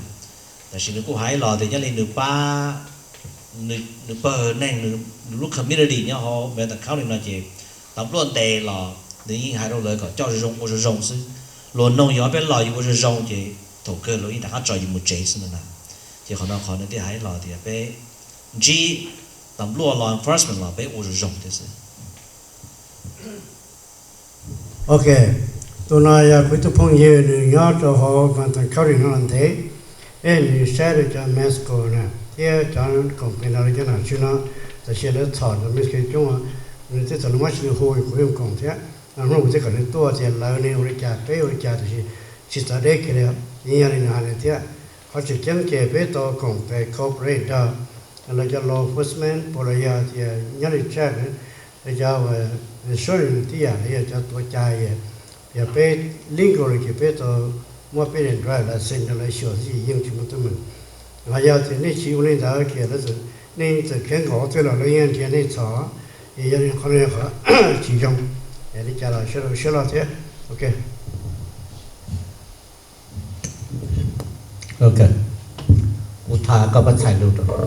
Tab sis nws kuj hais los tias nyob li nws pab, nws pawg neeg, nws lub community nyob hauv Marion County no ces tau npluaj ntes los nws yeej hais rau lawv kom coj zoo zoo ua zoo zoo xwb. Luag noog yog peb los yus ua zoo zoo ces thaum kawg luag yeej rov qab tso yus mus tsev xwb no na. Ces qhov no qhov nws thiaj hais los tias peb ntsib tau npluaj law enforcement los peb ua zoo zoo thiab xwb. Ok, tus no yog kuv ib tug phooj ywg, nws nyob rau hauv Marion County no los ntev, es nws saib rau cov Mexico na thiab cov koom pem no lawv cov nom tswv no, tam sim lawv txhom cov Mexico coob, nws twb txawm muab tsis nws hu kuv yeej koom thiab. Hnub no kuv thiaj kom nws tuaj tias lawv ne ua li cas peb ua li cas, tiam sis tsis txawv deb kiag li. Yeej yog li nws hais li thiab. Qhov tseem ceeb ces peb tau koom pem cooperate nrog lawv cov law enforcement, puas los yog tias nyob li check, lawv cov insurance tib yam, los yog cov tuav cai, yog peb legal li ces peb tau muab peb driver license rau lawv xyuas xwb ces yeej tsis muaj teeb meem. Ho yog tias nej tsis ua li ntawd ces lawv, nej txawm khiav nkaum twg los lawv yeej nrhiav nej txhom, es yog li qhov no qhov tsis zoo, li cas los sawv daws siab loj thiab. Ok. Ok, kuv tham koj pab txhais lus rau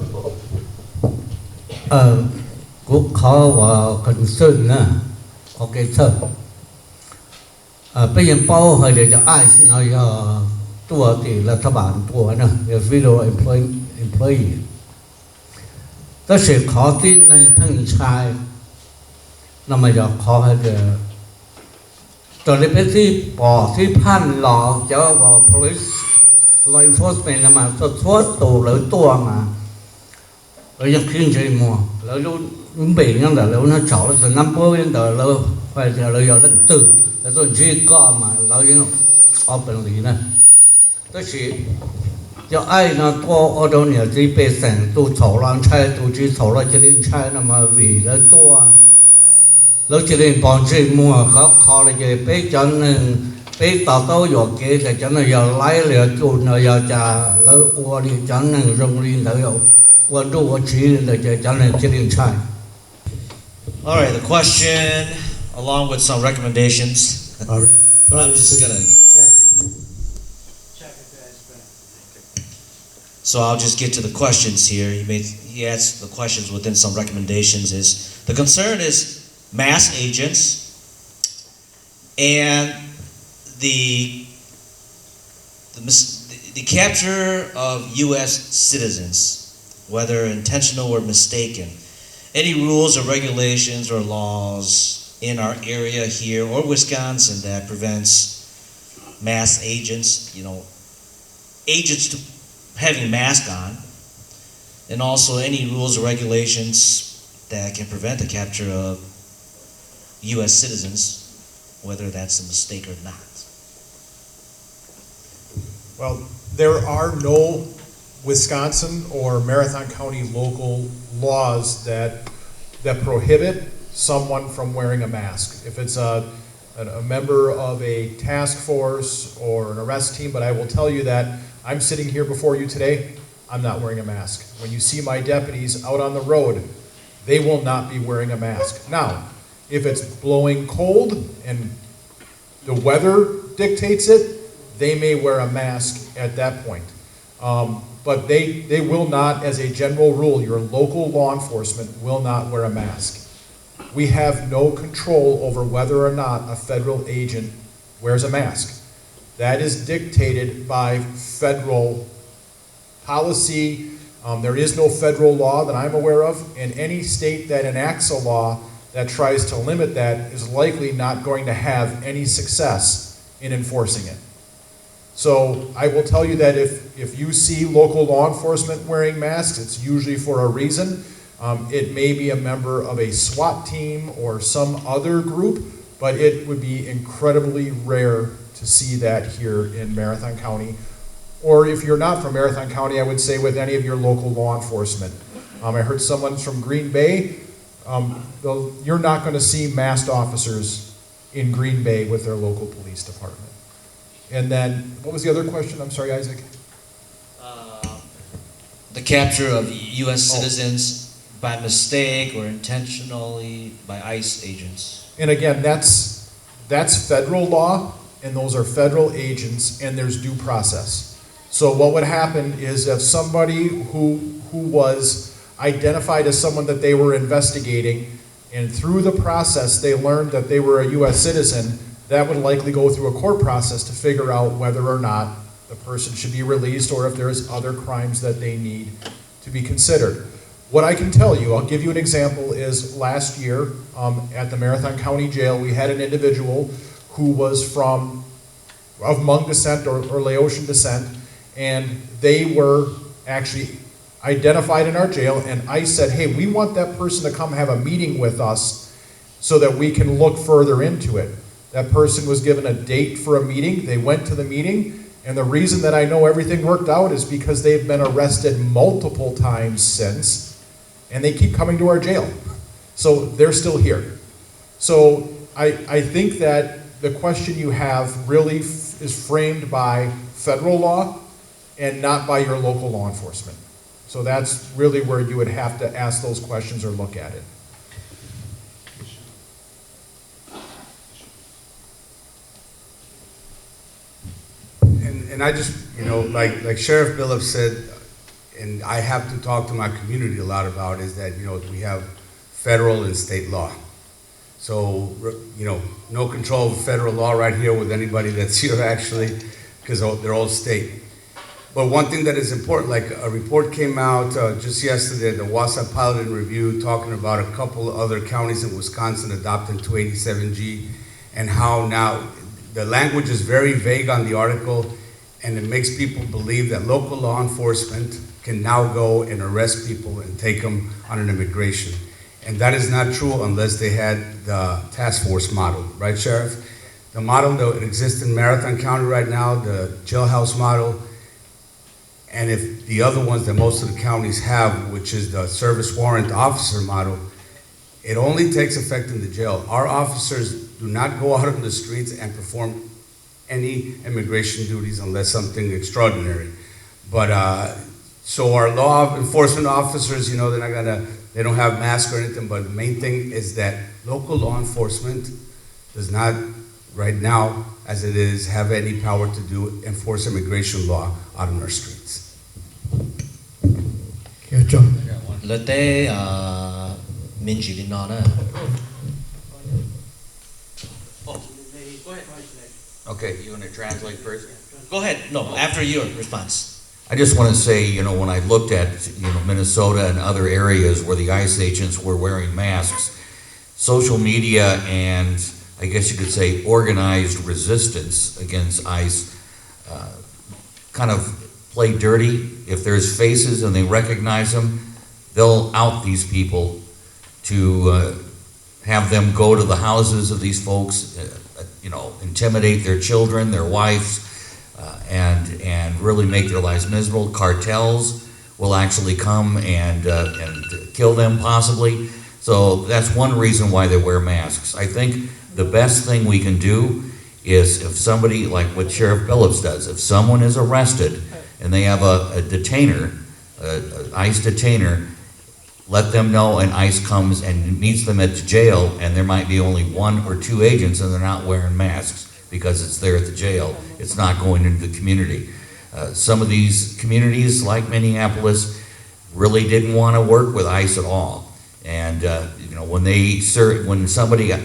kuv qhov uas concern na, qhov kev txhawj. Peb yeej paub hais tias cov ICE no yog tuaj tim lawv thab npam ntua na, yog federal employee. Tab sis qhov tib neeg pheej ntshai no mas yog qhov hais tias raws li peb tib pom tib phaj los cov police, law enforcement no mas txhua txhua tus lawv tuaj mas lawv yeej qhib ntsej muag, lawv lub npe nyob ntawm lawv lub hnab tsaum, lawv tus nab npuab nyob ntawm lawv, hais tias lawv yog leej twg, lawv tuaj ntsib koj mas lawv yeej openly na. Tab sis cov ICE no tuaj ua rau niam txiv pej xeem tus txhaum los ntshai, tus tsis txhaum los cia li ntshai no mas vim lawv tuaj, lawv cia li npog ntsej muag khov kho li ces peb cov neeg, peb to taub yuam kev tias cov no yog laib los yog cus no yog cas lawv ua li cov neeg zoo li ntawd, ua nruj ua tsiv li ntawd ces cov neeg cia li ntshai. All right, the question, along with some recommendations. I'm just gonna. So I'll just get to the questions here. He made, he asked the questions within some recommendations. Is the concern is mask agents and the the, mis- the capture of U S citizens, whether intentional or mistaken. Any rules or regulations or laws in our area here or Wisconsin that prevents mass agents, you know, agents to having masks on, and also any rules or regulations that can prevent the capture of U S citizens, whether that's a mistake or not. Well, there are no Wisconsin or Marathon County local laws that that prohibit someone from wearing a mask. If it's a a, a member of a task force or an arrest team, but I will tell you that I'm sitting here before you today, I'm not wearing a mask. When you see my deputies out on the road, they will not be wearing a mask. Now, if it's blowing cold and the weather dictates it, they may wear a mask at that point. Um, but they, they will not, as a general rule, your local law enforcement will not wear a mask. We have no control over whether or not a federal agent wears a mask. That is dictated by federal policy, Um, there is no federal law that I'm aware of, and any state that enacts a law that tries to limit that is likely not going to have any success in enforcing it. So I will tell you that if, if you see local law enforcement wearing masks, it's usually for a reason. Um, it may be a member of a SWAT team or some other group, but it would be incredibly rare to see that here in Marathon County. Or if you're not from Marathon County, I would say with any of your local law enforcement. Um, I heard someone from Green Bay. Um, you're not going to see masked officers in Green Bay with their local police department. And then, what was the other question? I'm sorry, Isaac. The capture of U S citizens by mistake or intentionally by ICE agents. And again, that's that's federal law, and those are federal agents, and there's due process. So what would happen is if somebody who who was identified as someone that they were investigating, and through the process they learned that they were a U S citizen, that would likely go through a court process to figure out whether or not the person should be released or if there is other crimes that they need to be considered. What I can tell you, I'll give you an example, is last year um, at the Marathon County Jail, we had an individual who was from of Hmong descent or, or Laotian descent, and they were actually identified in our jail, and ICE said, hey, we want that person to come have a meeting with us so that we can look further into it. That person was given a date for a meeting. They went to the meeting. And the reason that I know everything worked out is because they've been arrested multiple times since, and they keep coming to our jail. So they're still here. So I, I think that the question you have really f- is framed by federal law and not by your local law enforcement. So that's really where you would have to ask those questions or look at it. And, and I just, you know, like, like Sheriff Billups said, and I have to talk to my community a lot about, is that, you know, we have federal and state law. So, you know, no control of federal law right here with anybody that's here actually, because they're all state. But one thing that is important, like a report came out uh, just yesterday, the Wausau Pilot and Review, talking about a couple of other counties in Wisconsin adopting two eighty-seven G, and how now the language is very vague on the article, and it makes people believe that local law enforcement can now go and arrest people and take them on an immigration. And that is not true unless they had the task force model, right, Sheriff? The model that exists in Marathon County right now, the jailhouse model, and if the other ones that most of the counties have, which is the service warrant officer model, it only takes effect in the jail. Our officers do not go out on the streets and perform any immigration duties unless something extraordinary. But uh, so our law enforcement officers, you know, they're not gonna, they don't have masks or anything. But the main thing is that local law enforcement does not, right now, as it is, have any power to do enforce immigration law out on our streets. Lawv teb me ntsis li no na. Okay, you want to translate first? Go ahead. No, after your response. I just want to say, you know, when I looked at, you know, Minnesota and other areas where the ICE agents were wearing masks, social media and I guess you could say organized resistance against ICE uh, kind of play dirty. If there's faces and they recognize them, they'll out these people to uh, have them go to the houses of these folks, uh, you know, intimidate their children, their wives, uh, and and really make their lives miserable. Cartels will actually come and uh, and kill them possibly. So that's one reason why they wear masks. I think the best thing we can do is if somebody, like what Sheriff Billups does, if someone is arrested and they have a, a detainer, a, a ICE detainer, let them know and ICE comes and meets them at the jail, and there might be only one or two agents and they're not wearing masks because it's there at the jail. It's not going into the community. Uh, some of these communities, like Minneapolis, really didn't want to work with ICE at all. And uh, you know, when they serve, when somebody uh,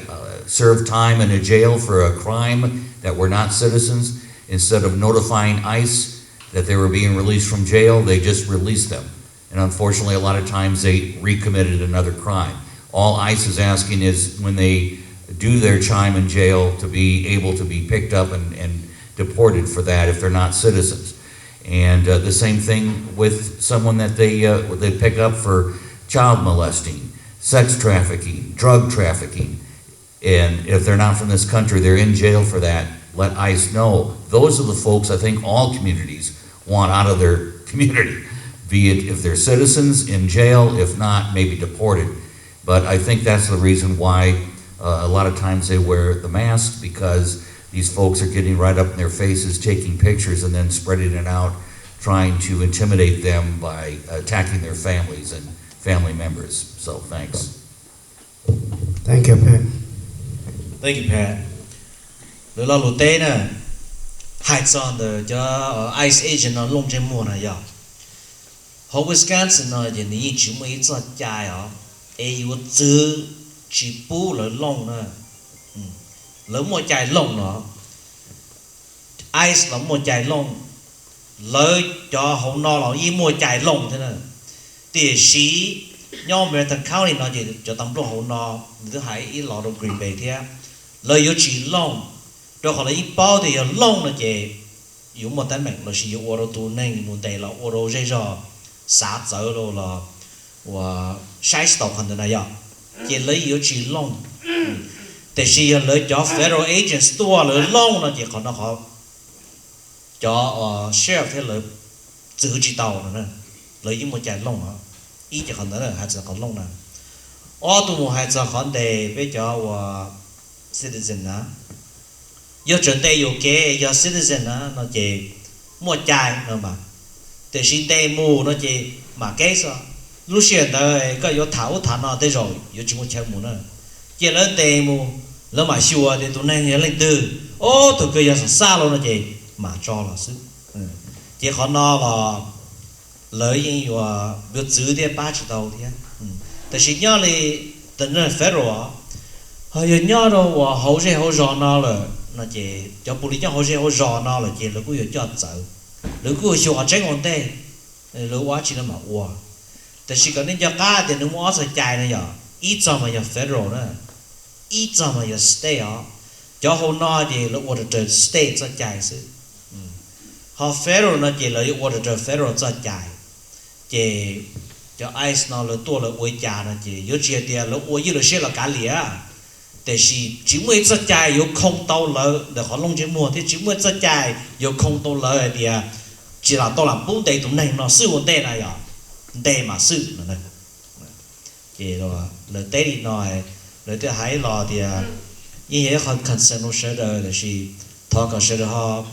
served time in a jail for a crime that were not citizens, instead of notifying ICE that they were being released from jail, they just released them. And unfortunately, a lot of times they recommitted another crime. All ICE is asking is when they do their time in jail to be able to be picked up and, and deported for that if they're not citizens. And uh, the same thing with someone that they, uh, they pick up for child molesting, sex trafficking, drug trafficking. And if they're not from this country, they're in jail for that. Let ICE know. Those are the folks I think all communities want out of their community, be it if they're citizens in jail, if not, maybe deported. But I think that's the reason why uh, a lot of times they wear the masks because these folks are getting right up in their faces, taking pictures, and then spreading it out, trying to intimidate them by attacking their families and family members. So thanks. Thank you, Pat. Lawv lo lus teb na, hais txog ntawm cov ICE agent no looj ntsej muag na yog, hauv Wisconsin no ces nws yeej tsis muaj ib txoj cai os, es yuav txwv tsis pub lawv looj na. Lawv muaj cai looj no, ICE los muaj cai looj, lawv cov hauv no los yeej muaj cai looj thiab na. Tiam sis nyob Marion County no ces cov tag npluaj hauv no nws twb hais ib los rau Green Bay thiab, lawv yuav tsis looj, rau qhov lawv yeej paub tias yog looj no ces yuav muaj teeb meem lossis yuav ua rau tus neeg mus ntes los ua rau zej zog xav txawv los uas saib tsis taus qhov ntawd na yog, ces lawv yuav tsis looj. Tiam sis yog lawv cov federal agents tuaj lawv looj no ces qhov no qhov cov sheriff thiab lawv txwv tsis tau no, lawv yeej muaj cai looj os. Ib ces qhov ntawd hais txog qhov looj na. Ob, tus mus hais txog qhov ntes peb cov uas citizen na, yog tseem ntes yuam kev yog citizen na no ces muaj cai no mas, tiam sis ntes mus no ces mam kev xwb. Lub sij hawm ntawd koj yuav tham ub tham no tej zaum yuav tsis muaj chaw mus na. Ces lawv ntes mus, lawv mam xyuas tias tus neeg yog leej twg, ob, tus kawg yog xam xaj los no ces mam tso los xwb. Ces qhov no los lawv yeej yuav txwv thiab pab tsis tau thiab. Tab sis nyob li federal, ho yog nyob rau uas hauv zej hauv zos no lawm no ces cov pus lis nyob hauv zej hauv zos no lawm ces lawv kuj yuav coj txawv, lawv kuj yuav xyuas qhov tseeb ua ntej, lawv ua dab tsi lawv mam ua. Tab sis kom nej nco qab tias nws muaj ob txoj cai no yog, ib txoj mas yog federal na, ib txoj mas yog state os. Cov hauv no ces lawv ua raws raws state txoj cai xwb, ho federal no ces lawv yuav ua raws raws federal txoj cai. Ces cov ICE no lawv tuaj lawv ua li cas no ces yuav tsis hais tias lawv ua ywj lawv siab los kav liam, tiam sis tsis muaj ib txoj cai yuav khoo tau lawv ntawm qhov looj ntsej muag thiab tsis muaj ib txoj cai yuav khoo tau lawv hais tias tsis lam tau lam pub ntes tus neeg no xwb ua ntej na yog, ntes mam xwb no. Ces lawv teb li no, lawv thiaj hais los tias yeej yog ib qho concern rau sawv daws, tab sis thov kom sawv daws ho,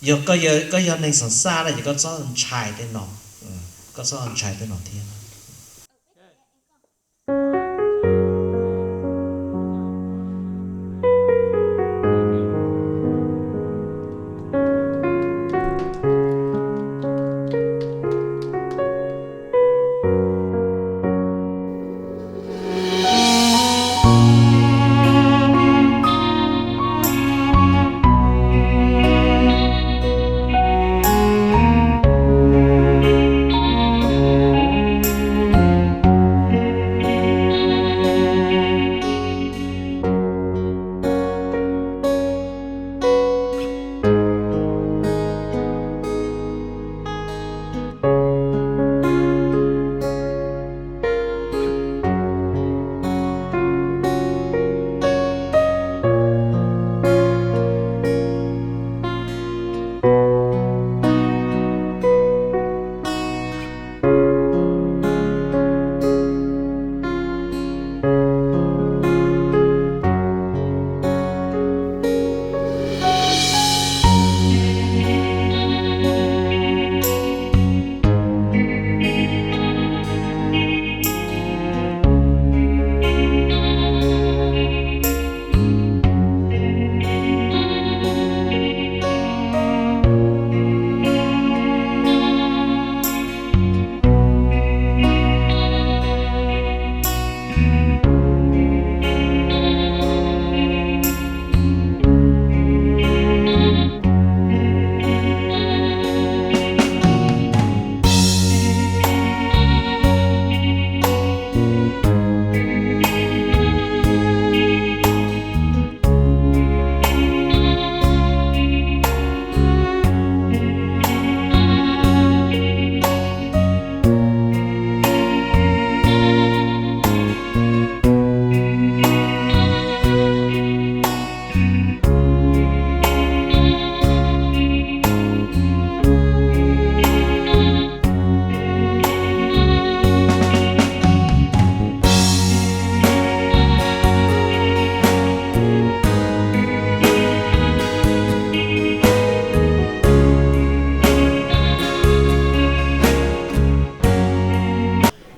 yog koj yog neeg xam xaj na ces koj txhob ntshai tej no, koj txhob ntshai tej no thiab.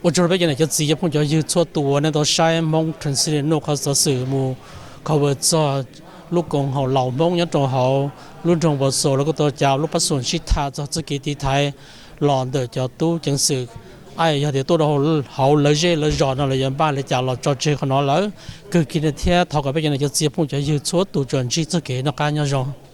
Ua tsaug rau peb cov niam cov txiv cov phooj cov ywg txhua tus uas nej tau saib Hmoob Trendstation nuj qhov xov xwm mus cover txog lub koom haum laus Hmoob nyob rau hauv lub nroog Npau Xos lawv kuj tau cav lub pab xum sib tham txog txoj kev tiv thaiv los ntawm cov tub ceev xwm, yog tias tuaj rau hauv lawv zej lawv zos no lawv yuav npaj li cas los tso tseg qhov no lawm. Kawg kiag no thiab thov kom peb cov niam cov txiv phooj cov ywg txhua tus tsuas ntsib txoj kev noj qab nyob zoo.